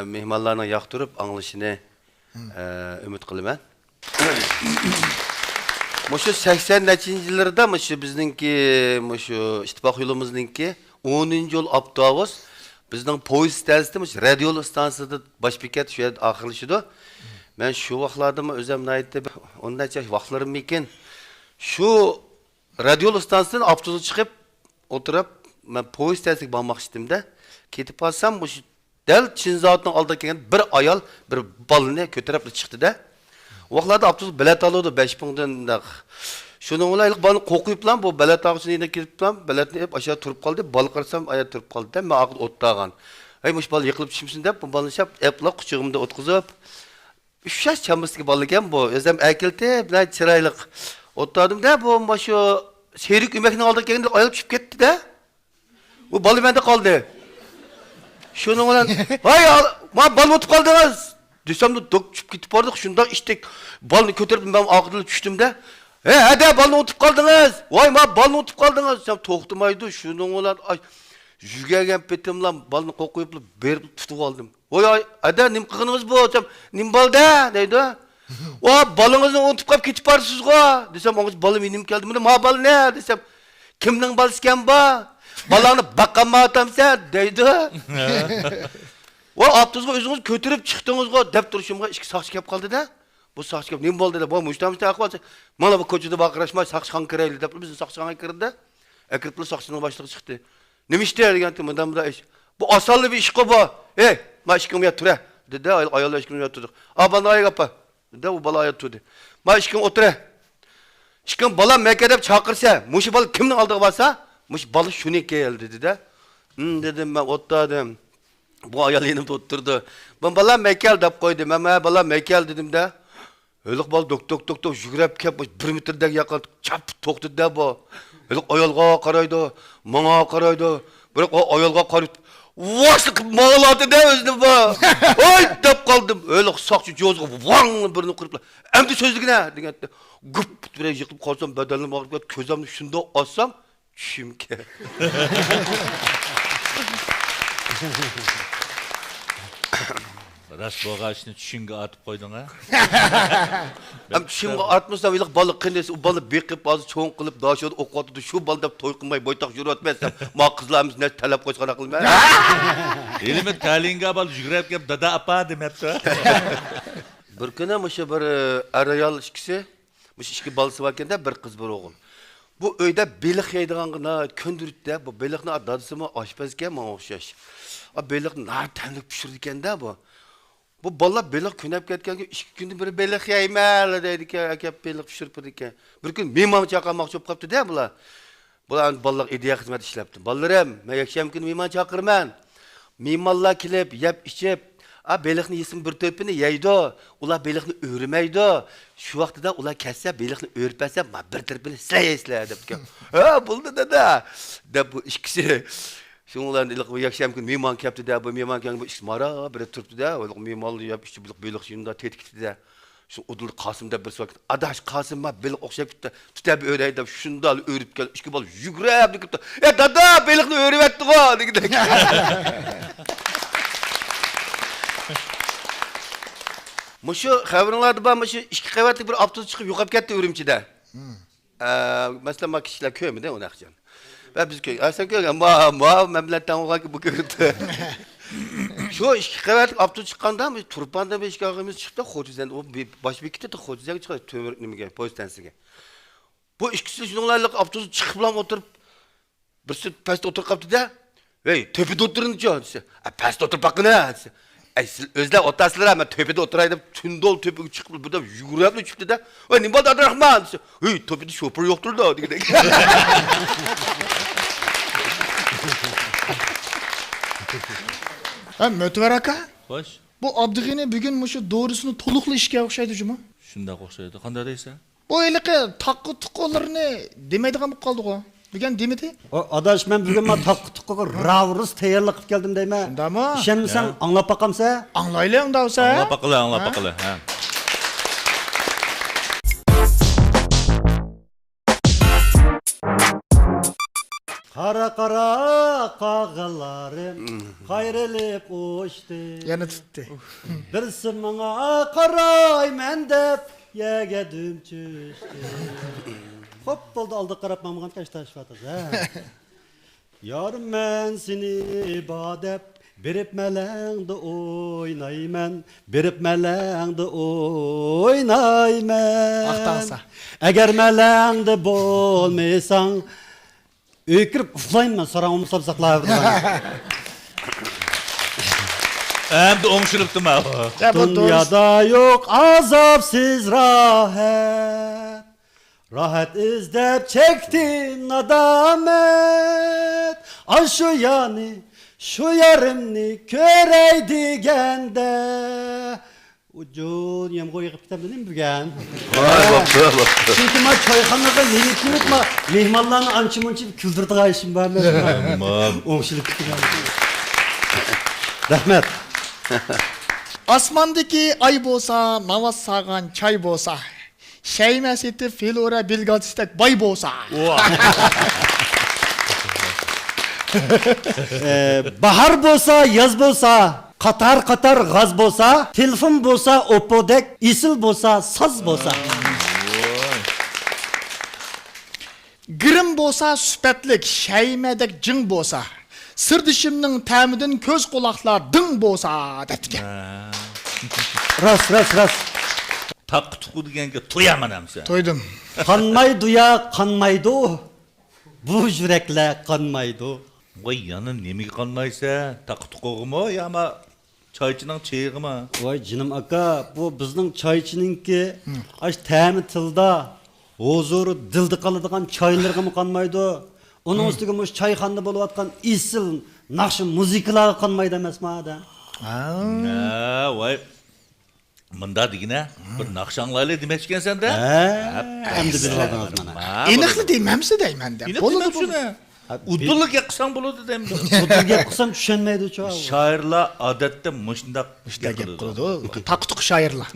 مېھمانلارنىڭ ياقتۇرۇپ ئاڭلىشىنى، ھە، ئە، ئۈمىد قىلىمەن. مۇشۇ سەكسەن نەچچىنچى يىللىرىدا مۇشۇ بىزنىڭكى، مۇشۇ ئىتتىپاق يولىمىزنىڭكى ئونىنچى يول ئاپتوبۇس بىزنىڭ پويىز ئىستانسىسىدا، مۇشۇ رادىيول ئىستانسىسىدا باش بېكەت شۇ يەردە ئاخىرلىشىدۇ. مەن شۇ ۋاقىتلاردىمۇ ئۆزۈم ناھايىتى بىر ئون نەچچە ياش ۋاقىتلىرىممىكىن، شۇ رادىيول ئىستانسىسىدىن ئاپتوبۇسقا چىقىپ ئولتۇرۇپ، مەن پويىز ئىستانسىسىگە بارماقچى ئىدىم-دە. كېتىپ قالسام، مۇشۇ دەل چىن زاۋۇتنىڭ ئالدىغا كەلگەن بىر ئايال بىر بالىنى كۆتۈرۈپلا چىقتى-دە. ئۇ ۋاقىتلاردا ئاپتوبۇس بەلەت ئالىدۇ، بەش پۇڭدىن مۇنداق. شۇنىڭ بىلەن ھېلىقى بالىنى قوقۇيۇپلا، بۇ بەلەت ئالغۇچىنىڭ يېنىغا كېلىپلا، بەلەتنى ئېلىپ ئاشۇ يەردە تۇرۇپ قالدى. بالا قارىسام، ئاياغدا تۇرۇپ قالدى-دە. مەن ئارقىدا ئولتۇرغان. ھەي، مۇشۇ بالا يىقىلىپ چۈشمىسۇن دەپ، بۇ بالىنى شەپ ئېلىپلا قۇچىقىمدا ئولتۇرغۇزۇپ، ئۈچ ياش چامىسىدىكى بالىكەن بۇ. ئۆزۈم ئەكېلىپ، بىلەن چىرايلىق ئولتۇردۇم-دە، بۇ مانا شۇ سېرىك ئۆمەكنىڭ ئالدىغا كەلگەندە ئايال چۈشۈپ كەتتى-دە. بۇ بالا مەندە قالدى. شۇنىڭ بىلەن، ۋاي، ما بالىنى ئۇنتۇپ قالدىڭىز دېسەمدە، دوك چۈشۈپ كېتىپ باردۇق. شۇنداق ئىشتەك بالىنى كۆتۈرۈپ، مەن ئارقىدىن چۈشتۈم-دە. ھە، ھەدە، بالىنى ئۇنتۇپ قالدىڭىز. ۋاي، ما بالىنى ئۇنتۇپ قالدىڭىز دېسەم، توختىمايدۇ. شۇنىڭ بىلەن، ئاي، يۈگۈرگەن پېتىملا بالىنى قوقۇيۇپلا بېرىپ تۇتۇپ ئالدىم. ۋاي، ئاي، ئەدە، نېمە قىلغىنىڭىز بۇ دېسەم، نېمە بولدى دەيدۇ. ۋا، بالىڭىزنى ئۇنتۇپ قاپ كېتىپ بارسىزغۇ دېسەم، ئاڭغىچە بالام يېنىمغا كەلدى. بۇنى ما بالا نە دېسەم، كىمنىڭ بالىسىكەن بۇ؟ بالاڭنى باقالمايۋاتامسەن دەيدۇ. ۋا، ئاپتوبۇسقا ئۆزىڭىز كۆتۈرۈپ چىقتىڭىزغۇ دەپ تۇرۇشۇمغا ئىككى ساقچى كەپ قالدى-دە. بۇ ساقچى كەپ، نېمە بولدى دەپ، ۋا، مۇشۇنداق ئەھۋال، مانا بۇ كوچىدا ۋارقىراشماي، ساقچىخانىغا كىرەيلى دەپ، بىزنى ساقچىخانىغا كىردى. ئەكىرىپلا ساقچىنىڭ باشلىقى چىقتى. نېمە ئىشتى دېگەنتى، مۇنداق مۇنداق ئىش. بۇ ئاسانلا بىر ئىشقۇ بۇ. ئەي، ما ئىككىڭ بۇ يەردە تۇرە دېدى. ئايال ئىككىڭ بۇ يەردە تۇردى. ئا، بالا ئاياغ ئاپا دېدى. ئۇ بالا ئاياغ تۇردى. ما ئىككىڭ ئولتۇرە. ئىككىڭ بالا مەكە دەپ چاقىرسا، مۇشۇ بالا كىمنىڭ ئالدىغا بارسا، مۇشۇ بالا شۇنىڭكى دېدى-دە. ھىم دېدىم، مەن ئولتۇردۇم. بۇ ئايال يېنىمدا ئولتۇردى. مەن بالا مەكەل دەپ قويدى. مەن، مە بالا مەكەل دېدىم-دە. ھېلىقى بالا دوك، دوك، دوك، دوك يۈگۈرۈپ كېلىپ، بىر مېتىردەك ياققان چاپ توختىدى-دە بۇ. ھېلىقى ئايالغا قارايدۇ، ماڭا قارايدۇ. بىراق ئۇ ئايالغا قاراپ، ۋاسلىق ماڭىلاتىدۇ-دە ئۆزىنى بۇ. ۋاي دەپ قالدىم. ھېلىقى ساقچى جوزىغا ۋاڭ بىرنى قۇرۇپلا، ئەمدى سۆزلىگىنە دېگەنتى. گۈپ بىرەر يىقىلىپ قالسام، بەدەنلىرىم ئاغرىپ كەتتى، كۆزۈمنى شۇنداق ئاچسام، چۈشۈمكەن. راست بولغان ئىشنى چۈشۈڭگە ئارتىپ قويدۇڭ ھە؟ ھەم چۈشۈمگە ئارتمىسام، ھېلىقى بالا قېنى، ئۇ بالا بېقىپ، ھازىر چوڭ قىلىپ، داشودا ئوقۇۋاتىدۇ، شۇ بالا دەپ توي قىلماي بويتاق يۈرۈۋاتىمەن دەپ، ما قىزلارمىز نەچچە تەلەپ قويسا قانداق قىلىمەن؟ ھېلىمۇ تەلىيىڭگە بالا يۈگۈرۈپ كېلىپ، دادا، ئاپا دېمەپتۇ. بىر كۈنى مۇشۇ بىر، ئە، ئەر-ئايال ئىككىسى مۇشۇ ئىككى بالىسى باركەن-دە، بىر قىز، بىر ئوغۇل. بۇ ئۆيدە بېلىق يەيدىغانغا ناھايىتى كۆندۈرۈتتى-دە. بۇ بېلىقنى دادىسىمۇ ئاشپەزكەن، ماڭا ئوخشاش. ئا، بېلىقنى ناھايىتى تەملىك پىشۇرىدىكەن-دە بۇ. بۇ بالىلار بېلىق كۆنۈپ كەتكەنكەن، ئىككى كۈندىن بىر بېلىق يەيمەن دەيدىكەن، ئەكەپ بېلىق پىشۇرۇپ بېرىدىكەن. بىر كۈن مېھمان چاقىرماقچى بولۇپ قاپتۇ-دە بۇلار. بۇلار ئەمدى بالىلار ئىدىيە خىزمەت ئىشلەپتۇ. بالىلىرىم، مەن يەكشەنبە كۈنى مېھمان چاقىرىمەن. مېھمانلار كېلىپ، يەپ ئىچىپ، ئا، بېلىقنى يېسىمۇ بىر تۆپىنى يەيدۇ، ئۇلار بېلىقنى ئۆرۈمەيدۇ. شۇ ۋاقتىدا ئۇلار كەتسە، بېلىقنى ئۆرۈپ بەرسەم، ما بىر تەرىپىنى سىلەر يەيسىلەر دەپتىكەن. ھە، بولدى دادا دەپ بۇ ئىككىسى. شۇنىڭ بىلەن ھېلىقى بۇ يەكشەنبە كۈنى مېھمان كەپتۇ-دە، بۇ مېھمان كەلگەن بۇ ئىككىسى مارا بىرى تۇرۇپتۇ-دە، ھېلىقى مېھمانلار يەپ ئىچىپ بېلىق، بېلىق شۇنداق تېتىكتى-دە. شۇ ئۇدۇلدا قاسىم دەپ بىرسى بار. ئاداش، قاسىم، ما بېلىق ئوخشاپ كېتىپتۇ. تۇتۇپ ئۆرەي دەپ شۇنداق ئۆرۈپ كەل. ئىككى بالا يۈگۈرۈپ كېلىپتۇ. ئە دادا، بېلىقنى ئۆرۈۋەتتىغۇ دېگۈدەك. مۇشۇ خەۋىرىڭلاردا بار، مۇشۇ ئىككى قەۋەتلىك بىر ئاپتوبۇس چىقىپ يوقاپ كەتتى ئۈرۈمچىدە. ئە، مەسىلەن، ما كىشىلەر كۆرمىدى ئۇنى ئەخچان. ۋە بىز كۆر-، ئە، سەن كۆرگەن، ما، ما، مەن بىلەن تەڭ بولغانكى بۇ كۆرۈپتۇ. شۇ ئىككى قەۋەتلىك ئاپتوبۇس چىققاندا، بىز تۇرپاندىن بىر ئىككى ئاغىمىز چىقتى، خوتۇزەن، ئۇ بى-، باش بېكىتى خوتۇزەنگە چىقتى، تۆمۈر نېمىگە، پويىز ئىستانسىسىگە. بۇ ئىككىسى شۇنىڭ بىلەن ئاپتوبۇس چىقىپلا ئولتۇرۇپ، بىرسى پەستە ئولتۇرۇپ قاپتۇ-دە، ھەي، تۆپىدە ئولتۇرۇڭچۇ دېسە، ئە، پەستە ئۆتۈپ باققىنا دېسە، ئەي، سىز ئۆزلەر ئولتۇراسىلەر، مەن تۆپىدە ئولتۇراي دەپ، تۈندە ئولتۇرۇپ ئۆيگە چىقىپ، بىردەم يۈگۈرۈپلا چۈشۈپتۇ-دە، ۋاي، نېمە بولدى، ئابدۇراخمان دېسە، ھەي، تۆپىدە شوپۇر يوقتۇر-دە دېگۈدەك. ھە، مۆتىۋەر ئاكا. خوش. بۇ ئابدۇغېنى بۈگۈن مۇشۇ دورىسىنى تولۇقلا ئىچكەن ئوخشايدۇ جۇمۇ. شۇنداق ئوخشايدۇ. قانداق دەيسەن؟ بۇ ھېلىقى تاققا تۇققۇلىرىنى دېمەيدىغان بولۇپ قالدىغۇ. دېگەن دېمىدى؟ ئۇ، ئاداش، مەن بۈگۈن مانا تاققا تۇققىغا راۋۇرۇس تەييارلىق قىلىپ كەلدىم دەيمەن. شۇنداقمۇ؟ ئىشەنمىسەڭ، ھە، ئاڭلاپ باقامسەن؟ ئاڭلايلى ئۇنداق بولسا. ئاڭلاپ باقىلى، ئاڭلاپ ھە؟ باقىلى. ھە. قارا، قارا قاغىلارىم قايرىلىپ ئۇچتى. يەنە تۇتتى. بىرسى ماڭا قارايمەن دەپ يەرگە دۈم چۈشتى. خوپ، بولدى، ئالدىغا قاراپ ماڭمىغان كەشتاشىۋاتىدۇ، ھە. يارىم، مەن سېنى بار دەپ بېرىپ مەلەڭدە ئوينايمەن، بېرىپ مەلەڭدە ئوينايمەن. ئاختاڭسا. ئەگەر مەلەڭدە بولمىساڭ، ئۆيگە كىرىپ ئۇخلايمەن، ساراڭ ئۇمسام ساقلاۋېرىدىغان. ئەمدى ئوڭشىلىپتىما ئۇ؟ دۇنيادا يوق ئازابسىز راھەت، راھەت ئىزدەپ چەكتىم نادامەت. ئاشۇ يارنى، شۇ يارىمنى كۆرەي دېگەندە، ئۇجۇن يامغۇر يېغىپ كېتەمدۇ نېمە بۈگۈن؟ ۋاي، بوپتۇ، بوپتۇ. چۈنكى ما چايخانىغا مېنى كېلىپ، ما مېھمانلارنى ئانچە-مۇنچە كۈلدۈرىدىغان ئىشىم بار مەن. ئوڭشىلىپ كېتىدىغان. رەھمەت. ئاسماندىكى ئاي بولسا، ناۋات سالغان چاي بولسا، شەيمە سېتىپ فلورا بىل گېيتستەك باي بولسا. ئە، باھار بولسا، ياز بولسا، قاتار-قاتار غاز بولسا، تېلېفون بولسا، ئوپپودەك ئېسىل بولسا، ساز بولسا. گىرىم بولسا سۈپەتلىك، شەيمەدەك جىڭ بولسا، سىردىشىمنىڭ تەمىدىن كۆز قۇلاقلار دىڭ بولسا، دەپتىكەن. ھە. راست، راست، راست. تاققا تۇقۇ دېگەنگە تويامەن ئەمسە. تويدۇم. قانمايدۇ يا، قانمايدۇ. بۇ يۈرەكلەر قانمايدۇ. ۋاي، يەنە نېمىگە قانمايسەن؟ تاققا تۇقۇغىمۇ ياما چايچىنىڭ چېيىغىمۇ؟ ۋاي جېنىم ئاكا، بۇ بىزنىڭ چايچىنىڭكى ئاش تەمى تىلدا، ھۇزۇرى دىلدا قالىدىغان چايلىرىغىمۇ قانمايدۇ. ئۇنىڭ ئۈستىگە مۇشۇ چايخانىدا بولۇۋاتقان ئېسىل ناخشا مۇزىكىلارغا قانمايدۇ ئەمەسمۇ ئادەم؟ ھە، ۋاي، مۇندا دېگىنە، بىر ناخشا ئاڭلايلى دېمەكچىكەنسەن-دە. ھە، ئەمدى بىلىۋالدىڭىز مانا. ئېنىقلا دېمەمسە دەيمەن دە. ئېنىق بولىدۇ، دېمەمسىنە. بولىدۇ. ئۇدۇللا گەپ قىلساڭ بولىدۇ دەيمەن. ئۇدۇل گەپ قىلسام چۈشەنمەيدۇ چاۋ. شائىرلار ئادەتتە مۇشۇنداق مۇشۇنداق گەپ قىلىدۇ. تاقا تۇقۇ شائىرلار.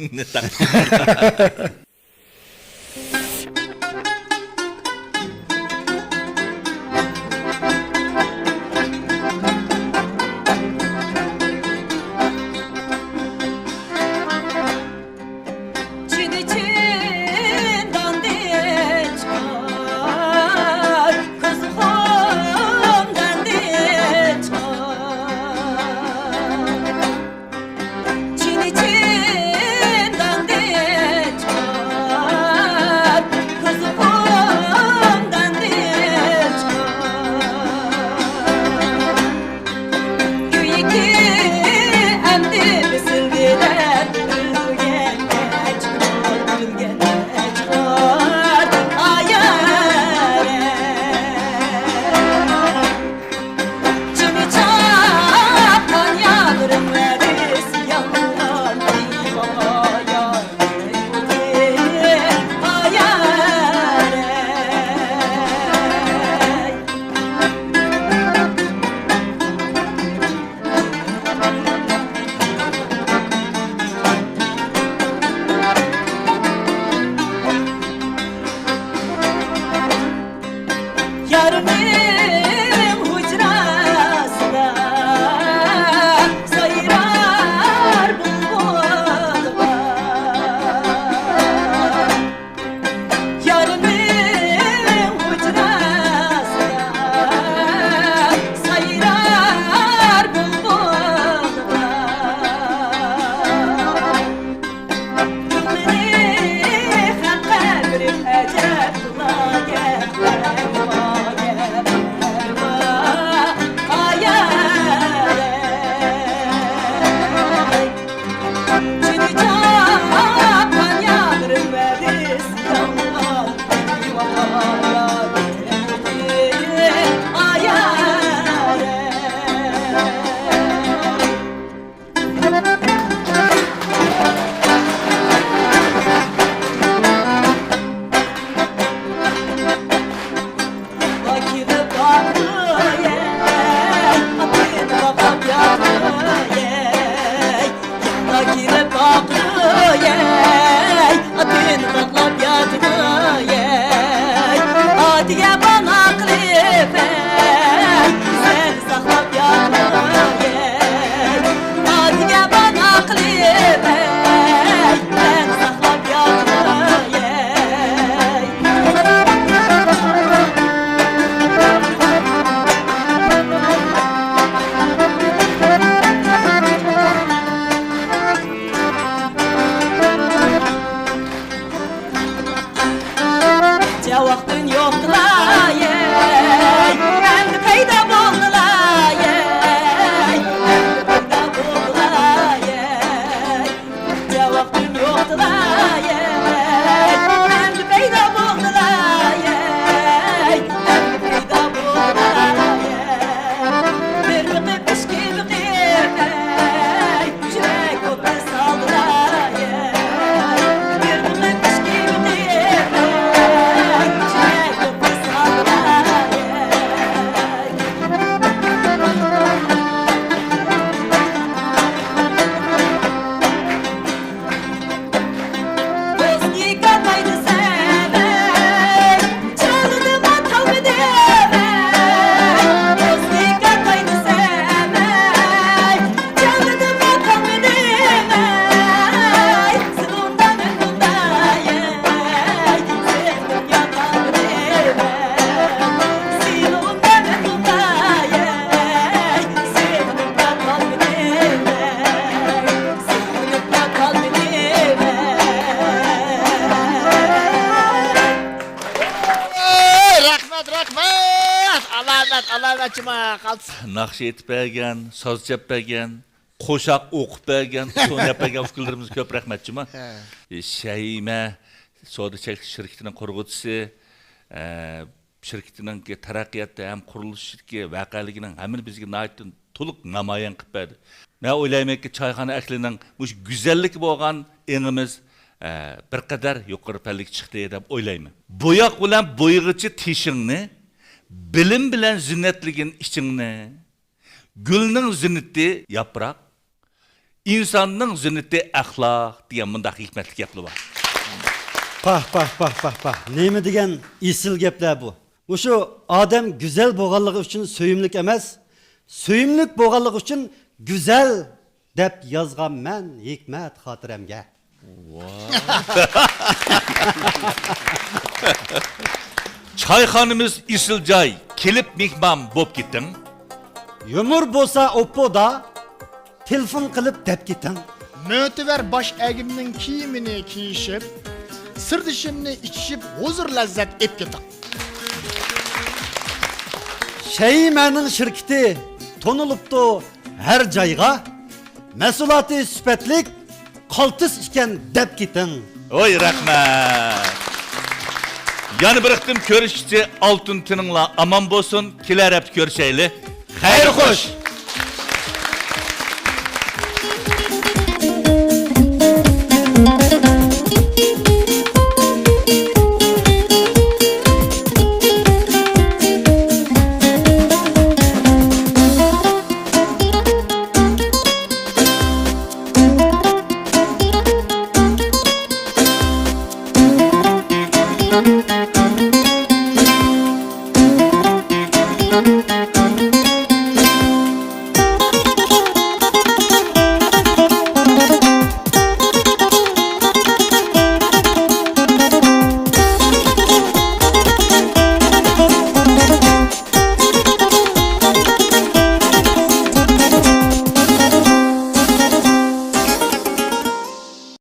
چىنى چىنداندىن چىقار، قىزغۇن داندىن چىقار. چىنى چىنداندىن چىقار، قىزغۇن داندىن چىقار. كۆيۈكى ئەمدى بېسىلدى دەپ، ئۆلگەنگە چىقار، ئۆلگەنگە چىقار، ئايارەي. جىمى چاققان يارىم ۋەدىسى يانغان، ئايارەي، ئايارەي. يارنىڭ ھۇجراسىدا سايرار بۇلبۇللار. يارنىڭ ھۇجراسىدا سايرار بۇلبۇللار. گۈللىرى خەققە بېرىپ ئەجەب قىلا گەپلەر، گەپلەر بار، ئايارەي. ۋاقتىم يوقتىلاي، ئەمدى پەيدا بولدىلاي، ئەمدى پەيدا بولدىلاي. بىر بېقىپ، ئىككى بېقىپ، يۈرەك ئوتى سالدىلاي. بىر بېقىپ، ئىككى بېقىپ، يۈرەك ئوتى سالدىلاي. رەھمەت، رەھمەت! ئالامەت، ئالامەت جۇما قالسۇن. ناخشا ئېيتىپ بەرگەن، ساز چېلىپ بەرگەن، قوشاق ئوقۇپ بەرگەن، ئۇسسۇل يەپ بەرگەن ئۇكىلىرىمىزگە كۆپ رەھمەت جۇما. ھە. شەيمە سودا چەكلىك شىركىتىنىڭ قۇرغۇچىسى، ئە، شىركىتىنىڭكى تەرەققىياتتا ھەم قۇرۇلۇشىدىكى ۋەقەلىكىنىڭ ھەممىنى بىزگە ناھايىتى تولۇق نامايان قىلىپ بەردى. مەن ئويلايمەنكى، چايخانا ئەھلىنىڭ مۇشۇ گۈزەللىكى بولغان ئېڭىمىز، ئە، بىر قەدەر يۇقىرى پەللىگە چىقتى دەپ ئويلايمەن. بوياق بىلەن بويىغىچە تېشىڭنى، بىلىم بىلەن زىننەتلىگىن ئىچىڭنى، گۈلنىڭ زىننىتى ياپراق، ئىنساننىڭ زىننىتى ئەخلاق دېگەن مۇنداق ھېكمەتلىك گەپلەر بار. پاھ، پاھ، پاھ، پاھ، پاھ. نېمە دېگەن ئېسىل گەپلەر بۇ. مۇشۇ ئادەم گۈزەل بولغانلىقى ئۈچۈن سۆيۈملۈك ئەمەس، سۆيۈملۈك بولغانلىقى ئۈچۈن گۈزەل دەپ يازغانمەن ھېكمەت خاتىرەمگە. چايخانىمىز ئېسىل جاي، كېلىپ مېھمان بوپ كېتىڭ. يۇمۇر بولسا ئوپپودا، تېلېفون قىلىپ دەپ كېتىڭ. مۆتىۋەر باش ئەگىمنىڭ كىيىمىنى كىيىشىپ، سىردىشىمنى ئىچىشىپ، ھۇزۇر لەززەت ئېپ كېتىڭ. شەيمەنىڭ شىركىتى تونۇلۇپتۇ ھەر جايغا، مەھسۇلاتى سۈپەتلىك، قالتىس ئىكەن دەپ كېتىڭ. ۋاي، رەھمەت. يەنە بىر قېتىم كۆرۈشكىچە ئالتۇن تېنىڭلار ئامان بولسۇن. كېلەر ھەپتە كۆرۈشەيلى. خەير خوش.